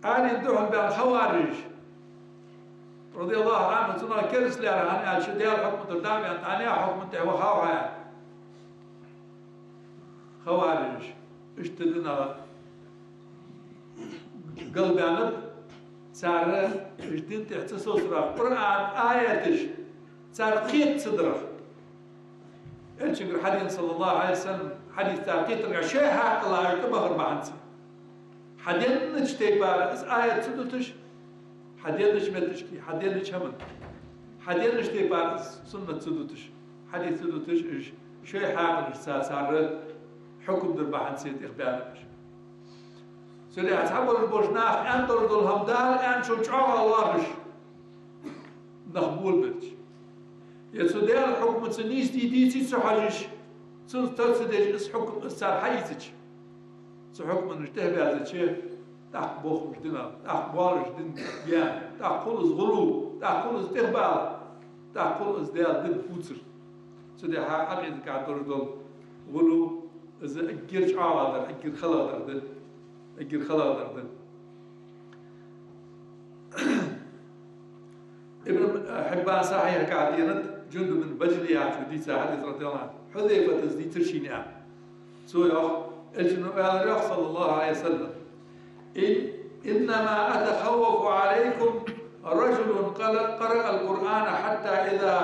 Ӏалийна духьал баьнна хаварижаш, رضي الله عنهم, цунах кераста лаьрхӀа, хӀана аьлча Даьла хьукма тӀара дӀа а ваьнна, Ӏа наьха хьукма тӀа ва хавхьа. Хаварижаш, иштта динах галбаьннаб, цар уж дин тӀа ца совцарах, Къуръана аяташ цар кхета ца дарах. Элчангара хьадена, саллаллахӀу Ӏалайхи ва саллам, хьадис тӀа кхетарга шоай хьаькъала тӀабахар бахьанца. Хьаденнача тайпара из аят ца дуташ, хьаденнача метташка, хьаденнача хӀаман, хьаденнача тайпара из суннат ца дуташ, хьадис ца дуташ, уж шоай хьаькъалашца цар хьукам дар бахьанца тӀехбаьннаб уж. Цудухьа цхьабараш болча наха аьнна долаш дола хӀама Дала аьнначул чӀоагӀа лоархӀаш нах болабелча, е цу Даьла хьукмаца нийсдий, дийций ца хьожаш, цунца тара ца деш, из хьукам, из цар хьаийцача, цу хьукманна тӀехбаьзача, тӀаккха бохаш дина, тӀаккха болаш дин я, тӀаккха хул из гӀулу, тӀаккха хул из тӀехбала, тӀаккха хул из Даьла дин хувцар. Цудухьа Ӏакъидагахь долаш дола гӀулу, из эггара чӀоагӀа дар, эггара халагӀа дар да, эггара халагӀа дар да. Ибн Хьиббан сахьихьагахь денад, Джундуб бин Баджлий яхачо дийца хьадис, радияллахӀу Ӏанху, Хьузайфата дийцар шийна. Цо йоах, Элчано аьлар йоах, саллаллахӀу Ӏалайхи ва саллам: «إن-، إنما أتخوف عليكم رجل قل-، قرأ القرآن حتى إذا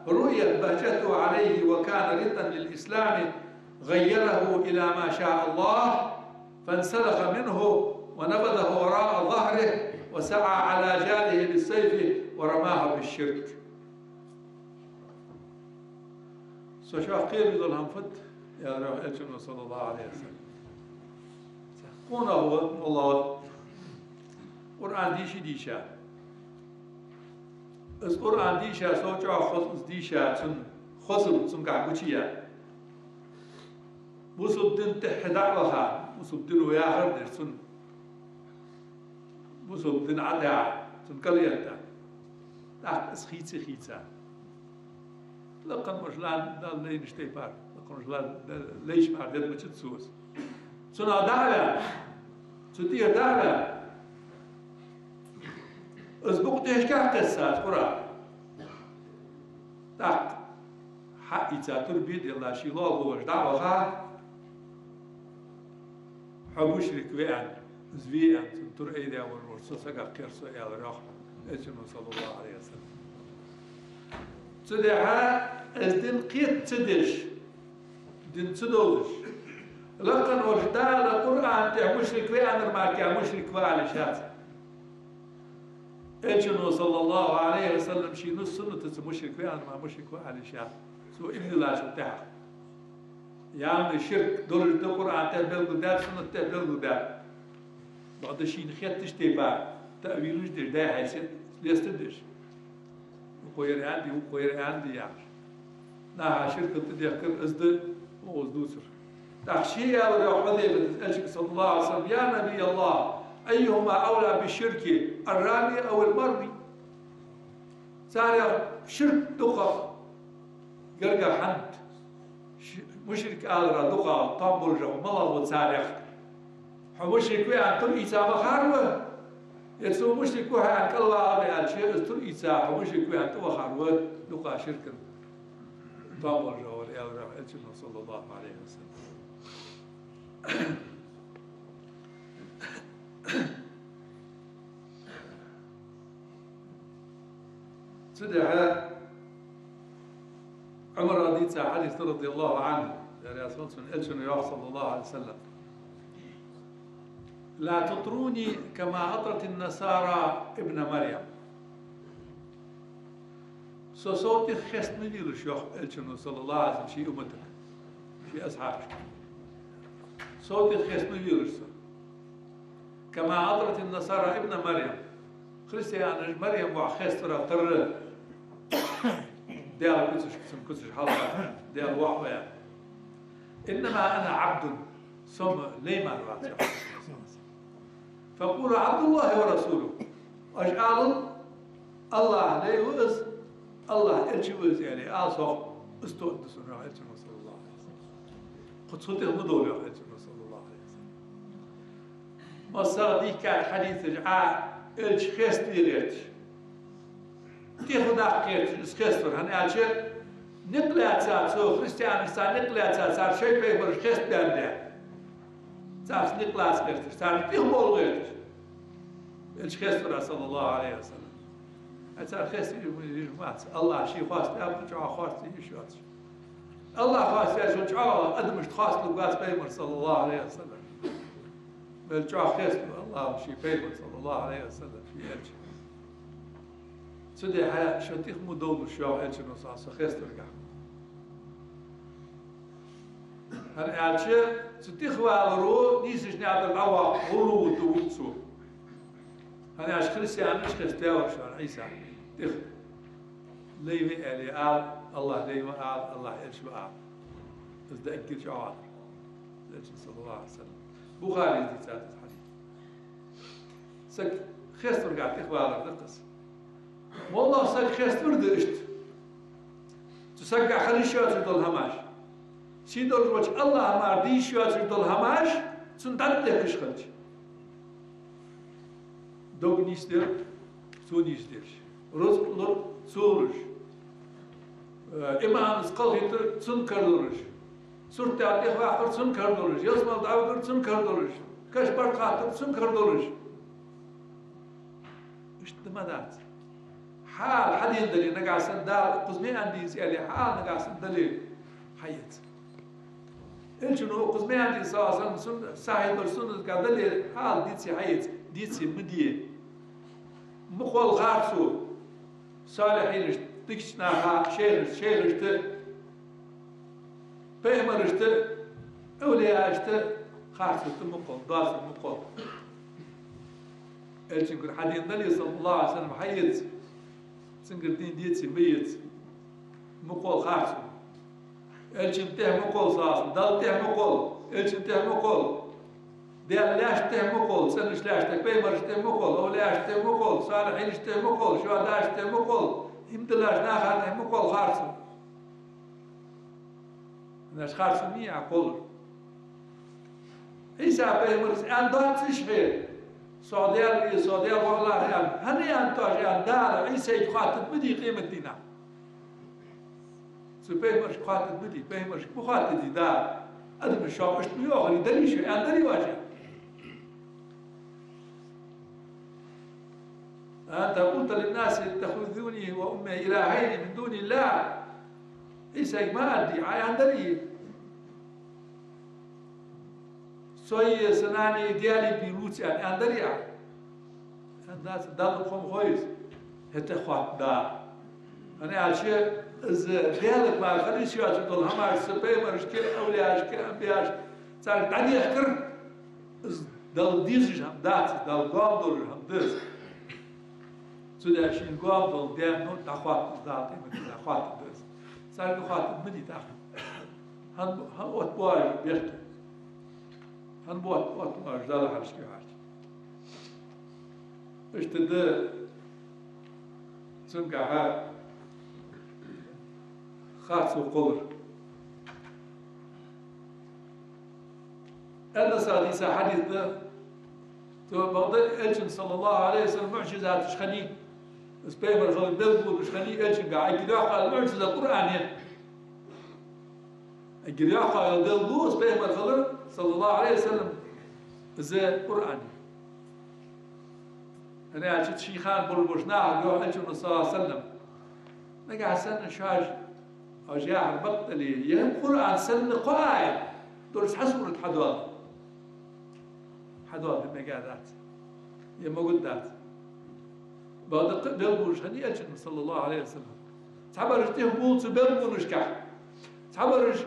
رؤيت بهجته عليه وكان ردا للإسلام غيره إلى ما شاء الله، فانسلخ منه ونبذه وراء ظهره وسعى على جاره بالسيف ورماه بالشرك». Со шоах кхераш дола хӀама фуд, аьлар йоах Элчано, саллаллахӀу Ӏалайхи ва саллам. Къонах ва, молла ва, Къуръан дийша, дийша. Из Къуръан дийша, сов чӀоагӀа хоза из дийша, цун хозал цунгахь гучаяь. Бусалба дина тӀехьа дӀа а ваха, бусалба дино яхар деш, цун бусалба дин Ӏа тӀехьа, цун кӀал этта. ТӀаккха из хийца, хийца. Лакхвар мара Дала лайнача тайпара, лакхвар мара Дала лайча мара дед мачад цо из. Цунах дӀа а ваьнна, цу тӀера дӀа а ваьнна, из букъ тешках тесса из Къуръан. ТӀаккха хьаийца тур бе делла, ший лоалахо волаш дӀа а ваха, хьо мушрик ва аьнна, из ве аьнна, цун тур айдаь волаш вола цу сагах кхер со, аьлар йоах Элчано, саллаллахӀу Ӏалайхи ва саллам. Цудухьа из дин кхета ца деш, дин ца довзаш, лакхвар волча Дала Къуръан тӀа мушрик ва аьннар мара мушрик ва ала йиш яц. Элчано, саллаллахӀу Ӏалайхи ва саллам, ший нус суннатаца мушрик ва аьннар мара мушрик ва ала йиш яц. Цо иман диллачул тӀехьагӀа. Яъни ширк долаш да Къуръан тӀа белгалдаьд, суннат тӀа белгалдаьд. Бакъда шийна хеттача тайпара таъвилаш деш, даь хьайсет лестар деш. Укхо ер аьннад, укхо ер аьннад яхаш. Наха ширкал тӀадехкар из да, укхо из дувцар. ТӀаккха ше аьлар йоах Хьузайфата Элчанга, саллаллахӀу Ӏалайхи ва саллам: «يا نبي الله، أيهما أولى بالشرك، الرامي أو المرمي؟» Царех ширк дукхагӀа гаргагӀа хӀанз, ш-, мушрик аларах дукхагӀа тоам болаш ва малагӀа ва царех? Хьо мушрик ва аьнна тур ийца вахар ва? Е цо мушрик ва хьо аьнна кӀалвала ва аьлча, из тур ийца хьо мушрик ва аьнна тӀавахар ва дукха ширкан тоам болаш вар, аьлар Элчано, саллаллахӀу Ӏалайхи ва саллам. Цудухьа Ӏумара дийца хьадис да, радияллахӀу Ӏанху, Даьла раьза хилва цунна, Элчано йоах, саллаллахӀу Ӏалайхи ва саллам: «لا تطروني كما أطرت النصارى ابن مريم». Со сов тӀех хеста ма велаш, йоах Элчано, саллаллахӀу Ӏалайхи ва саллам, ший умматага, ший асхьабашка. Сов тӀех хеста ма велаш со. «كما أطرت النصارى ابن مريم». Христианаша Марем воӀ хеставар тара, Даьла куцашка цун куцаш хьалха, Даьла воӀ ва аьнна. «إنما أنا عبد», со-м лай мара вац, йоах. «فقولوا عبد الله ورسوله». Оаш алал: «АллахӀа лай ва из, АллахӀа элча ва из», аьле, ала сох, из тоъаргда сона, йоах Элчано, саллаллахӀу Ӏалайхи ва саллам. Кхы цу тӀех ма довла, йоах Элчано, саллаллахӀу Ӏалайхи ва саллам. МассагӀа дийхкача хьадисаша Ӏа элча хеставе гӀерташ, тӀехьа даккха гӀерташ из хеставар, хӀана аьлча никъ лаьца цо, христианашца никъ лаьца цар шоай пайхамараш хеставаьннад. Царца никъ лаца гӀерташ, царна тӀехбовла гӀерташ. Элча хеставара, саллаллахӀу Ӏалайхи ва саллам. Ай цар хеста йиш ма яц. АллахӀа ший хоастаб, чӀоагӀа хоастае йиш йоацаш. АллахӀ хоастаеш чӀоагӀа адамашта хоасталургвац Пайхамар, саллаллахӀу Ӏалайхи ва саллам. Мел чӀоагӀа хеставу АллахӀа ший Пайхамар, саллаллахӀу Ӏалайхи ва саллам, ший элча. Цудухьа шо тӀех ма довла, йоах элчано, со хеставаргахьа. ХӀана аьлча, цу тӀехваларо нийсача наькъа тӀара дӀаваккха гӀулакх ду цо. ХӀана аьлча христианаш хеставаьвар шоана Ӏийса тӀех. Лай ва аьле ала, АллахӀ лай ва ала, АллахӀ элча ва ала. Из да эггара чӀоагӀа. Элчано, саллаллахӀу Ӏалайхи ва саллам. Бухарес дийцад из хьадис. Саг хеставаргахьа тӀехвалар да-кх из. МоллагӀа саг хеставар да иштта. Цу сагагахьа хила йиш йоацаш дола хӀамаш, сий долаш волча АллахӀа мара де йиш йоацаш дола хӀамаш цунна дӀатӀадехкаш хилча. Дог нийсдер цо нийсдеш, рузкъ лур цо луш, э, иман кхалхийтар цунна кара долаш, сурт тӀехваккхар цунна кара долаш, ялсмала дӀавигар цунна кара долаш, каша барт хаттар цунна кара долаш. Иштта ма дац. Хьал хьадена дале, нагахьа санна Дала укхаза ма аьннадий из аьле, хьал нагахьа санна дале, хьаэца. Элчано укхаза ма аьннадий, саллаллахӀу Ӏалайхи ва саллам, сун-, сахьихь долча суннатагахьа дале, хьал деце, хьаэца, деце ма де. Мукъа оал харцо салихӀинашта, дикача наха, шайхашта, шайхашта, пайхамарашта, авлияашта харцо де мукъа оал, доацар мукъа оал. Элчангара хьадена дале, саллаллахӀу Ӏалайхи ва саллам, хьаэца, цунгара дийна деце ма еце. Мукъа оал харцо. Элчана тӀехьа мукъа оал, саллаллахӀу Ӏалайхи ва саллам, Далла тӀехьа мукъа оал, элчана тӀехьа мукъа оал. Даьла лаьшта тӀехьа мукъа оал, цӀенача лаьшта, пайхамарашта тӀехьа мукъа оал, авлияашта тӀехьа мукъа оал, салихӀинашта тӀехьа мукъа оал, шухӀадаашта тӀехьа мукъа оал, иман долча наха тӀехьа мукъа оал харцо. Наш харцо ма йий Ӏа кхоллар. Ӏийса пайхамара аьнна доацаш хье, со Даьла ве, со Даьла валлахӀи аьнна, хӀана аьннад оаш аьнна, Дала Ӏийсайга хоаттаргда ма дий къематдийнахьа. Цу пайхамарашка хоаттаргда ма дий, пайхамарашка ма хоаттадий Дала. Адамаш шоана иштта ма йоахарий, дале шо, аьннадарий оаш? أنت قلت للناس اتخذوني وأمي إلهين من دون الله. Ӏийсайга ма аьннадий, Ӏа аьннадарий? Сой, са нанай даьлий бий луц аьнна, аьннадарий Ӏа? Аьннадац, Далла кхома хой из. ХӀаьта хоатт Дала. ХӀана аьлча из Даьлага мара хила йиш йоацаш дола хӀамаш, цу пайхамарашка, авлияашка, анбияашка, царга дӀадехкар, из Далла дезаш хӀама дац, Далла гоама долаш хӀама да из. Цудухьа шийна гоама дола даьна дӀахоаттаду Дала, къематдийнахьа хоаттаргда из. Царга хоаттаргда ма дий тӀаккха. ХӀана, хӀана оттабу оаш берто? ХӀана бу отт-, оттабу оаш Далла хьалхашка юхьарча? Иштта да цунгахьа харцо кхоллар. Анаса дийца хьадис да, цо бакъда элчан, саллаллахӀу Ӏалайхи ва саллам, муӀжизаташ хиннай, из пайхамар хилара белгалонаш хиннай элчангахьа, эггара йоккха муӀжиза Къуръан я. Эггара йоккха белгало из пайхамар хилара, саллаллахӀу Ӏалайхи ва саллам, из Къуръан я. ХӀана аьлча ший хана болаш болча нахага йоах элчано, саллаллахӀу Ӏалайхи ва саллам, нагахьа санна шоаш, оаш яхар бакъ дале, е Къуръан санна кхо аят долаш цхьа сурат хьадоаладу. Хьадоаладе мегаш дац. Е могаш дац. Бакъда белгалонаш хиннай элчан, саллаллахӀу Ӏалайхи ва саллам. Цхьабараш тӀехбувл цу белгалонашкахьа. Цхьабараш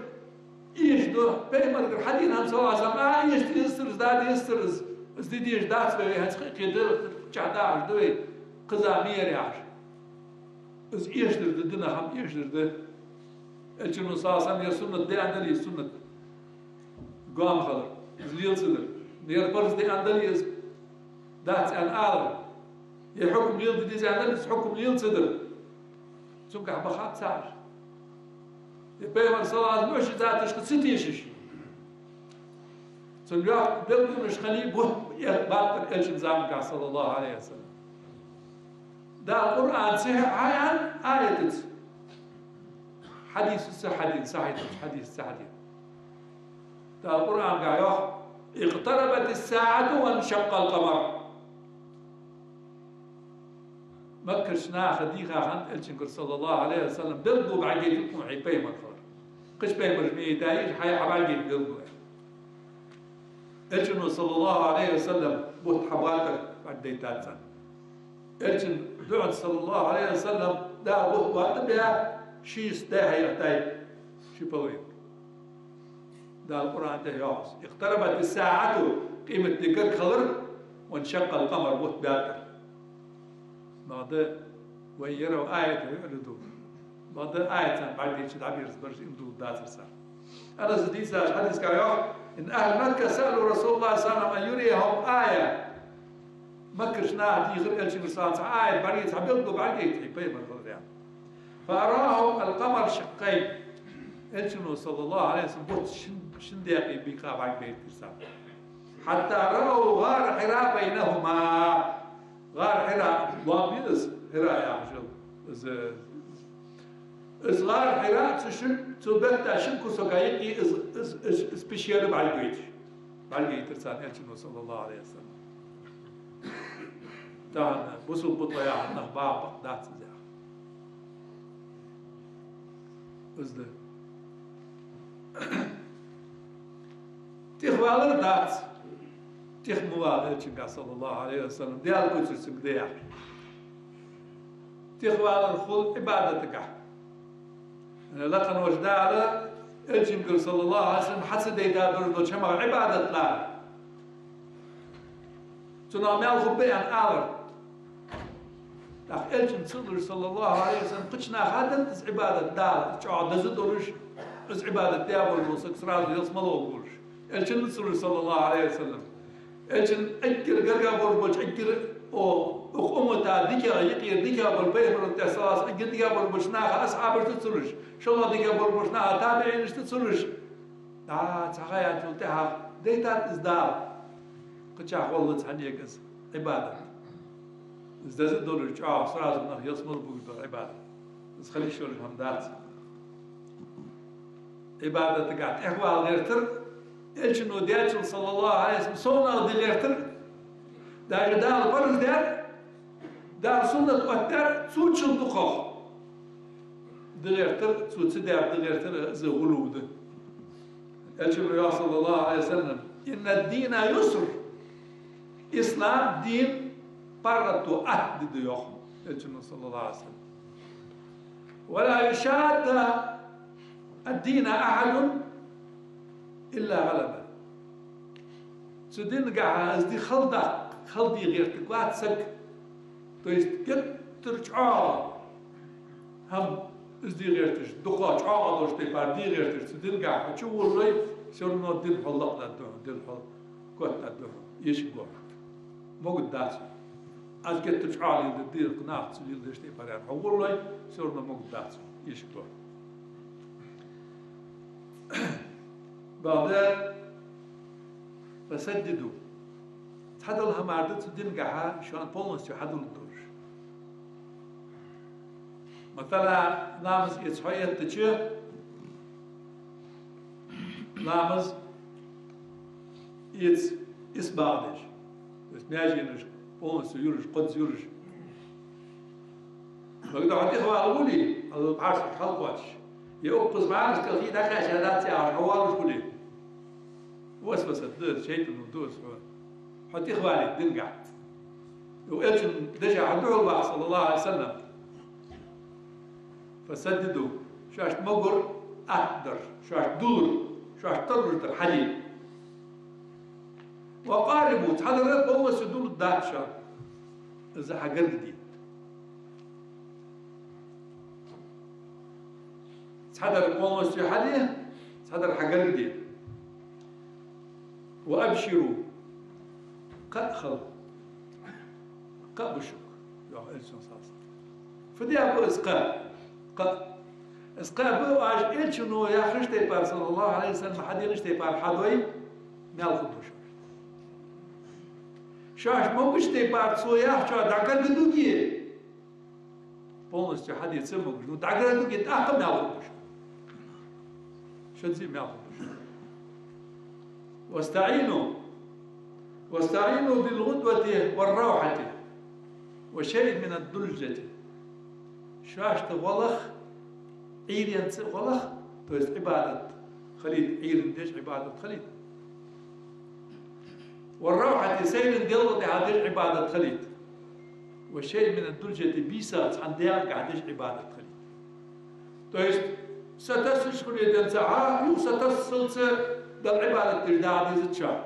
эшаду, пайхамарагара хьадена хӀама, саллаллахӀу Ӏалайхи ва саллам, а, эшаде дезацар из, да дезацар из, из де дезаш дац вай, вай хӀанз кхы-, кхы-, чу дахаш да вай, кхы зама ма яр яхаш. Из эшадар да, дина хӀама эшадар да. Элчано, саллаллахӀу Ӏалайхи ва саллам, ер суннат да аьнна дале, из суннат гоама хилар, из лела ца дар. Ер парз да аьнна дале, из дац аьнна алар. Ер хьукам леладе деза аьнна дале, из хьукам лела ца дар. Цунгахьа ма хаб цхьабараш. Е пайхамар, саллаллахӀу Ӏалайхи ва саллам, муӀжизаташка ца тешаш. Цун йоккха белгалонаш хиннай бутт, э, баттар элчан замангахьа, саллаллахӀу Ӏалайхи ва саллам. Дала Къуръан ца хьаяьннай аятаца. Хьадисаца хьадена, сахьихь долча хьадисаца хьадена. Дала Къуръангахьа йоах: اقتربت الساعة وانشق القمر. Маккарча наха дийха хиннад элчангара, саллаллахӀу Ӏалайхи ва саллам, белгало бӀаргагойтар хьона хьай пайхамар хилар. Кхыча пайхамарша ма дийцай, хьай хьа бӀаргадайта белгало. Элчано, саллаллахӀу Ӏалайхи ва саллам, бутт хьабоаттар бӀаргадайтад царна. Элчан дуӀанца, саллаллахӀу Ӏалайхи ва саллам, Дала бутт боаттабаь, ши йист даь хьайгӀаттай, ши половинка. Дала Къуръан тӀа йоах: «اقتربت الساعة», къематди гарга хилар, «وانشق القمر», бутт баьттар. Бакъда, «وإن يروا آية يعرضوا». Бакъда аяташ бӀаргадайча дӀаберзабараш им дулдацар цар. Анаса дийцача хьадисагахь йоах: «إن أهل مكة سألوا رسول الله صلى الله عليه وسلم أن يريهم آية». Маккарча наха дийхар Элчангара, саллаллахӀу Ӏалайхи ва саллам, цхьа аят бӀаргадайта, цхьа белгало бӀаргадайта, хьай пайхамар хилар аьнна. «فأراهم القمر شقين». Элчано, саллаллахӀу Ӏалайхи ва саллам, бутт шин, шин даькъе бийкъа бӀаргабайра царна. «حتى رأوا غار حراء بينهما». ГӀар Хьира, лоам я из, Хьира яхаш йола. Из, из гӀар Хьира, цу шин, цу бетта шин кусага юкъе из, из, из, из пещера бӀаргагойташ. БӀаргагойтар царна Элчано, саллаллахӀу Ӏалайхи ва саллам. Тахан бусалба ба тхо яхаш нах бакъ-бакъ дац из яхаш. Из да. ТӀехвалар дац. ТӀех ма вала Элчангахь, саллаллахӀу Ӏалайхи ва саллам, Даьла куцар цунга да яхаш. ТӀехвалар хул Ӏибадатагахь. Лакхе волча Дала Элчангара, саллаллахӀу Ӏалайхи ва саллам, хьа ца дайта долаш долча хӀамах Ӏибадат лар. Цунах маьл хургба аьнна алар. ТӀаккха Элчанна ца луш, саллаллахӀу Ӏалайхи ва саллам, кхыча наха деннад из Ӏибадат Дала, чӀоагӀа деза долаш, из Ӏибадат даь волаш вола саг сразу ялсмале гӀоргволаш. Элчанна ца луш, саллаллахӀу Ӏалайхи ва саллам. Элчан эггара гаргагӀа болаш болча, эггара, о, укх уммата дикагӀа, юкъера дикагӀа бола, пайхамарал тӀехьа салас эггара дикагӀа болаш болча наха асхьабашта ца луш, шоллагӀа дикагӀа болаш болча наха табиӀинашта ца луш. ДӀа цхьа ха яьнначул тӀехьагӀа дайтад из Дала. Кхычахьа хулац хьанега из Ӏибадат. Из деза долаш чӀоагӀа сразу нах ялсмале бугаш дола Ӏибадат. Из хила йиш йолаш хӀама дац. Ӏибадатагахь тӀехвала гӀертар, Элчано даьчул, саллаллахӀу Ӏалайхи ва саллам, совнагӀа де гӀертар, даже Дала парз даьр, Дала суннат оттадаьр, цул дукхагӀа де гӀертар, цо ца даьр де гӀертар, из гӀулув да. Элчано йоах, саллаллахӀу Ӏалайхи ва саллам: «إن الدين يسر». Ислам дин паргӀато, атта ди да, йоах Элчано, саллаллахӀу Ӏалайхи ва саллам. «ولا يشاد الدين أحد إلا غلبه». Цу дингахьа из ди хала даккха, хала де гӀертаргвац саг. То есть геттара чӀоагӀа хӀама из де гӀерташ, дукха чӀоагӀа долча тайпара де гӀерташ цу дингахьа хьо чуволалой, всё равно дин хьол лакхдаргда хьона, дин хьол котдаргда хьона, эшаргва хьо. Могаргдац хьона. Аз геттара чӀоагӀа леладергда, наха ца леладеча тайпара аьнна хьо волалой, всё равно могаргдац хьона, эшаргва хьо. Бакъда, «فسددوا». Цхьадола хӀама да цу дингахьа шоана полностью хьадулларгдолаш. Масала, ламаз эца хьо эттача, ламаз эца исбагӀа деш. То есть маьженаш полностью юраш, кхозза юраш. Бакъда хьо тӀехвала волале, хьал пхьарсаш хьалкхоачаш, е укхаза маьрша кӀалхий дӀакхаьчадац яхаш хьо воалаш хуле, васваса да из, шайтӀано ду из хьо. Хьо тӀехвалийта дингахьа. Из Элчан дешах хьадувцаш вац, саллаллахӀу Ӏалайхи ва саллам. «فسددوا», шоашта могар атта дар, шоашта дуллар, шоашта тарлуш дар хьаде. «وقاربوا», цхьадар полностью дулларгдац шоана, из хьагаргаде. Цхьадар полностью хьаде, цхьадар хьагаргаде. «وأبشروا», кхаъ хила, кхаъ ба шуга, йоах Элчано, саллаллахӀу Ӏалайхи ва саллам. Фу да из кхаъ? Кхаъ. Из кхаъ ба оаш Элчано яхача тайпара, саллаллахӀу Ӏалайхи ва саллам, хьаденнача тайпара хьадой, маьл хургда шоана. Шоашта могача тайпара цо яхачох дӀагаргадуге, полностью хьаде ца могаш, ну, дӀагаргадуге, тӀаккха маьл хургда шоана. Шозза маьл хургда шоана. «واستعينوا، واستعينوا بالغدوة والروحة وشيء من الدلجة». Шоашта гӀолах, Ӏуйренца гӀолах, То есть Ӏибадат хилийта, Ӏуйрийна деш Ӏибадат хилийта. والروحة, сайранна делла тӀехьа деш Ӏибадат хилийта. وشيء من الدلجة, бийсах цхьан дегӀагахьа деш Ӏибадат хилийта. То есть сатоссаш хуле денз хьа, юха сатоссалца Далла Ӏибадат деш дагӀа дезац шоана.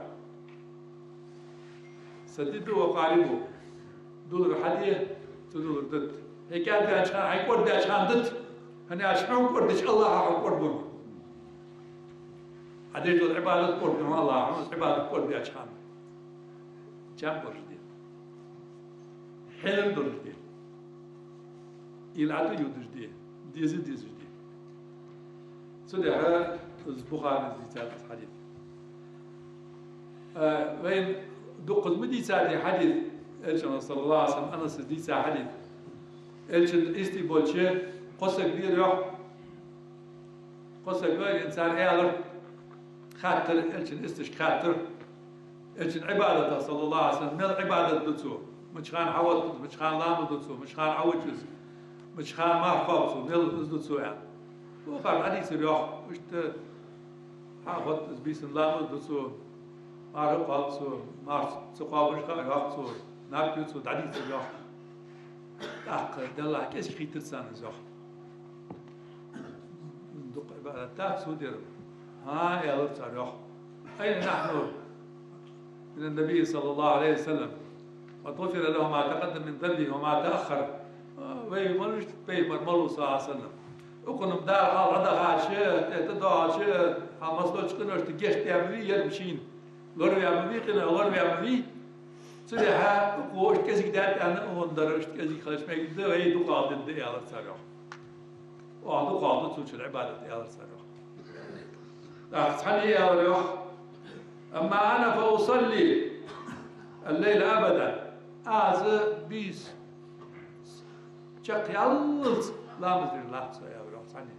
سددوا وقاربوا. Дулар хьаде, цо дулар дита. Хьо кӀаьдваьча хана, хьо кӀордадаьча хана дита. ХӀана аьлча хьо кӀордадича АллахӀа хьо кӀордаденна. Хьа деш дола Ӏибадат кӀордаденна АллахӀа, хьона Ӏибадат кӀордадаьча хана. Чам долаш де. Хьелар долаш де. Ил Ӏа тӀа юдаш де. Деза дезаш де. Цудухьа из Бухарес дийцад из хьадис. Э, вайна дуккхаза ма дийцар из хьадис, Элчано, саллаллахӀу Ӏалайхи ва саллам, Анаса дийца хьадис. Элчан истий болча кхо саг вера йоах. Кхо саг ваьнна цар аьлар, хаьттар, Элчан исташка хаьттар. Элчан Ӏибадатах, саллаллахӀу Ӏалайхи ва саллам, мел Ӏибадат ду цо? Мича хана хьаоттаду, мича хана ламаз ду цо, мича хана Ӏовижа из, мича хана марха кхоаб цо, мел из ду цо аьнна. Укхар дӀадийцар йоах, иштта хьаоттаду из, бийсан ламаз ду цо, марха кхоаб цо, марха ца кхоабаш хаа йоах цо, наб ю цо, дӀадийцар йоах. ТӀаккха Даллахь кӀезига хийтар царна из йоах. Дукха Ӏибадат дац цо дер. ХӀа, аьлар цар йоах. أين نحن من النبي صلى الله عليه وسلم؟ قد غفر له ما تقدم من ذنبه وما تأخر. Вай малаш да, пайхамар малув, саллаллахӀу Ӏалайхи ва саллам. Укхунна-м Дала хьалха дӀадахача, тӀехьа тӀадоагӀача, хьалха массадолча къиношта гешт даь ма вий ер шийна. Лораваь ма вий, къиноех лораваь ма вий. Цудухьа укхо иштта кӀезига даьд аьнна, укхун дар иштта кӀезига хилча мегаргда, вай дукхагӀа дергда, аьлар цар йоах. Оаха дукхагӀа ду цо чура Ӏибадат, аьлар цар йоах. ТӀаккха цхьанне аьлар йоах: أما أنا فأصلي الليل أبدا. Аз бийса чакхъяллалца ламаз дер латт со, аьлар йоах цхьанне.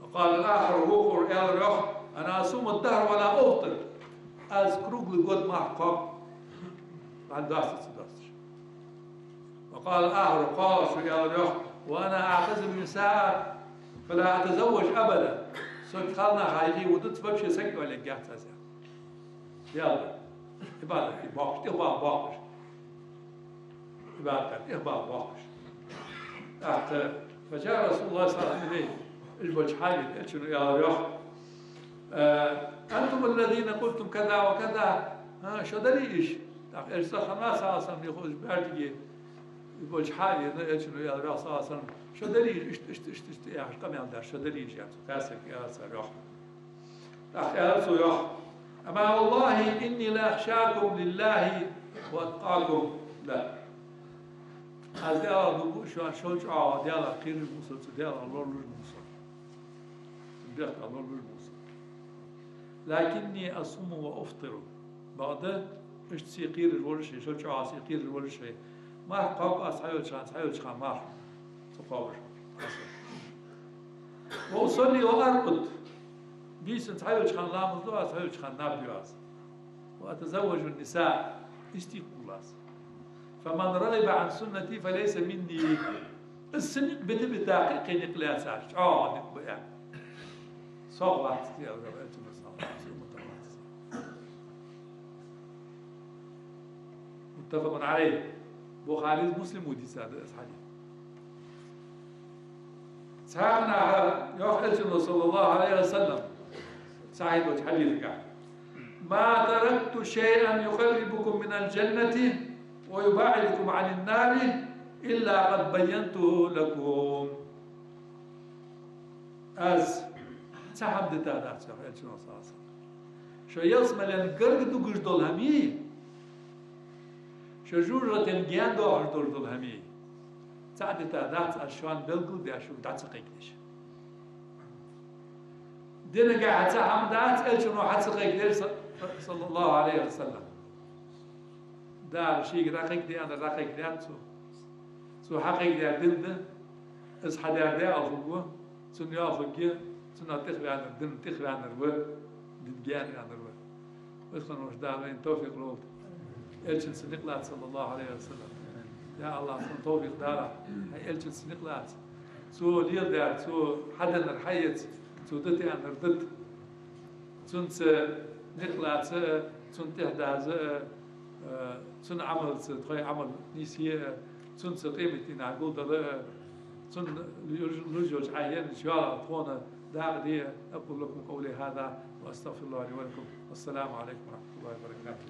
وقال الآخر, вокхар аьлар йоах: أنا أصوم الدهر ولا أفطر. Аз круглый год марха кхоаб, хӀама доасташ, ца доасташ. وقال الآخر, кхоалагӀчо аьлар йоах: وأنا أعتزل النساء فلا أتزوج أبدا. Со кхалнаха юхе водац, вообще саг оаллергьяц аз, аьнна. Даьла, Ӏибадат де боккхаш, тӀехбала боккхаш. Ӏибадат де тӀехбала боккхаш. ТӀаккха فجاء رسول الله صلى الله عليه وسلم إليه. Уж болча хьавена, Элчано аьлар йоах: أنتم الذين قلتم كذا وكذا. ХӀа, шо дарий уж? ТӀаккха Элча цӀагӀа хиннав, саллаллахӀу Ӏалайхи ва саллам, йоах уж баьрдиге. Уж болча хьавена, Элчано аьлар йоах, саллаллахӀу Ӏалайхи ва саллам: шо дарий уж, иштта, иштта, иштта, иштта яхаш къамаьл даьр, шо дарий уж, аьнна, цу кхаь сага аьлар цар йоах. ТӀаккха аьлар цо йоах: أما والله إني لأخشاكم لله وأتقاكم له. Аз Даьлах дув буъ шоана, шул чӀоагӀа Даьлах кхераш ва со, цу Даьлах лоралуш ва со. Цун бехках лоралуш ва со. لكني أصوم وأفطر. Бакъда, иштта сий кхераш волаш, шул чӀоагӀа сий кхераш волаш, марха кхоаб аз цхьайолча хана, цхьайолча хана марха ца кхоабаш. وأصلي وأرقد. Бийсан цхьайолча хана ламаз ду аз, цхьайолча хана наб ю аз. وأتزوج النساء. Истий кхувл аз. فمن رغب عن سنتي فليس مني. Из са никъ бита-бита, кхы-кхы никъ лаьцача, чӀоагӀа никъ ба, аьнна. Сох вац, аьлар Элчано, саллаллахӀу Ӏалайхи ва саллам, са умматах вац. متفق عليه. Бухарес, Муслима дийцад из хьадис. Цхьаннахьа йоах Элчано, саллаллахӀу Ӏалайхи ва саллам, сахьихь долча хьадисагахь: ما تركت شيئا يقربكم من الجنة ويباعدكم عن النار إلا قد بينته لكم. Аз цхьа хӀама дитадац, йоах Элчано, саллаллахӀу Ӏалайхи ва саллам, шо ялсмален гарга дугаш дола хӀамеи, шо жожагӀатен гаьна доахаш долаш дола хӀамеи. Цхьа а дитадац аз шоана белгалдаь, шуга дӀа ца кхайкадеш. Динагахьа цхьа хӀама дац Элчано хьа ца кхайкадер, са-, саллаллахӀу Ӏалайхи ва саллам. Дала шийга дӀакхайкаде аьннар дӀакхайкадаьд цо. Цо хьакхайкадаьр дин да, из хьадаьр даькъала хургва, цунна йоалла хургья, цунах тӀехваьннар динна тӀехваьннар ва, дин гаьна ваьннар ва. Веза хинна волча Дала вайна товфикъ лолда. Элчанца никъ лаца, саллаллахӀу Ӏалайхи ва саллам. Я АллахӀ, сона товфикъ далахь, хьай Элчанца никъ лаца. Цо леладаьр, цо хьаденнар хьаэца, цо дӀатеанар дита, цунца никъ лаца а, цунна тӀехьа даза а, а, цун Ӏамалца тхоай Ӏамал нийсъе а, цунца къематдийнахьа гулдала а, цун луж-, луш йолча Ӏайенна чу йоалахь тхона дакъа де а. أقول لكم قولي هذا وأستغفر الله لي ولكم. والسلام عليكم ورحمة الله وبركاته.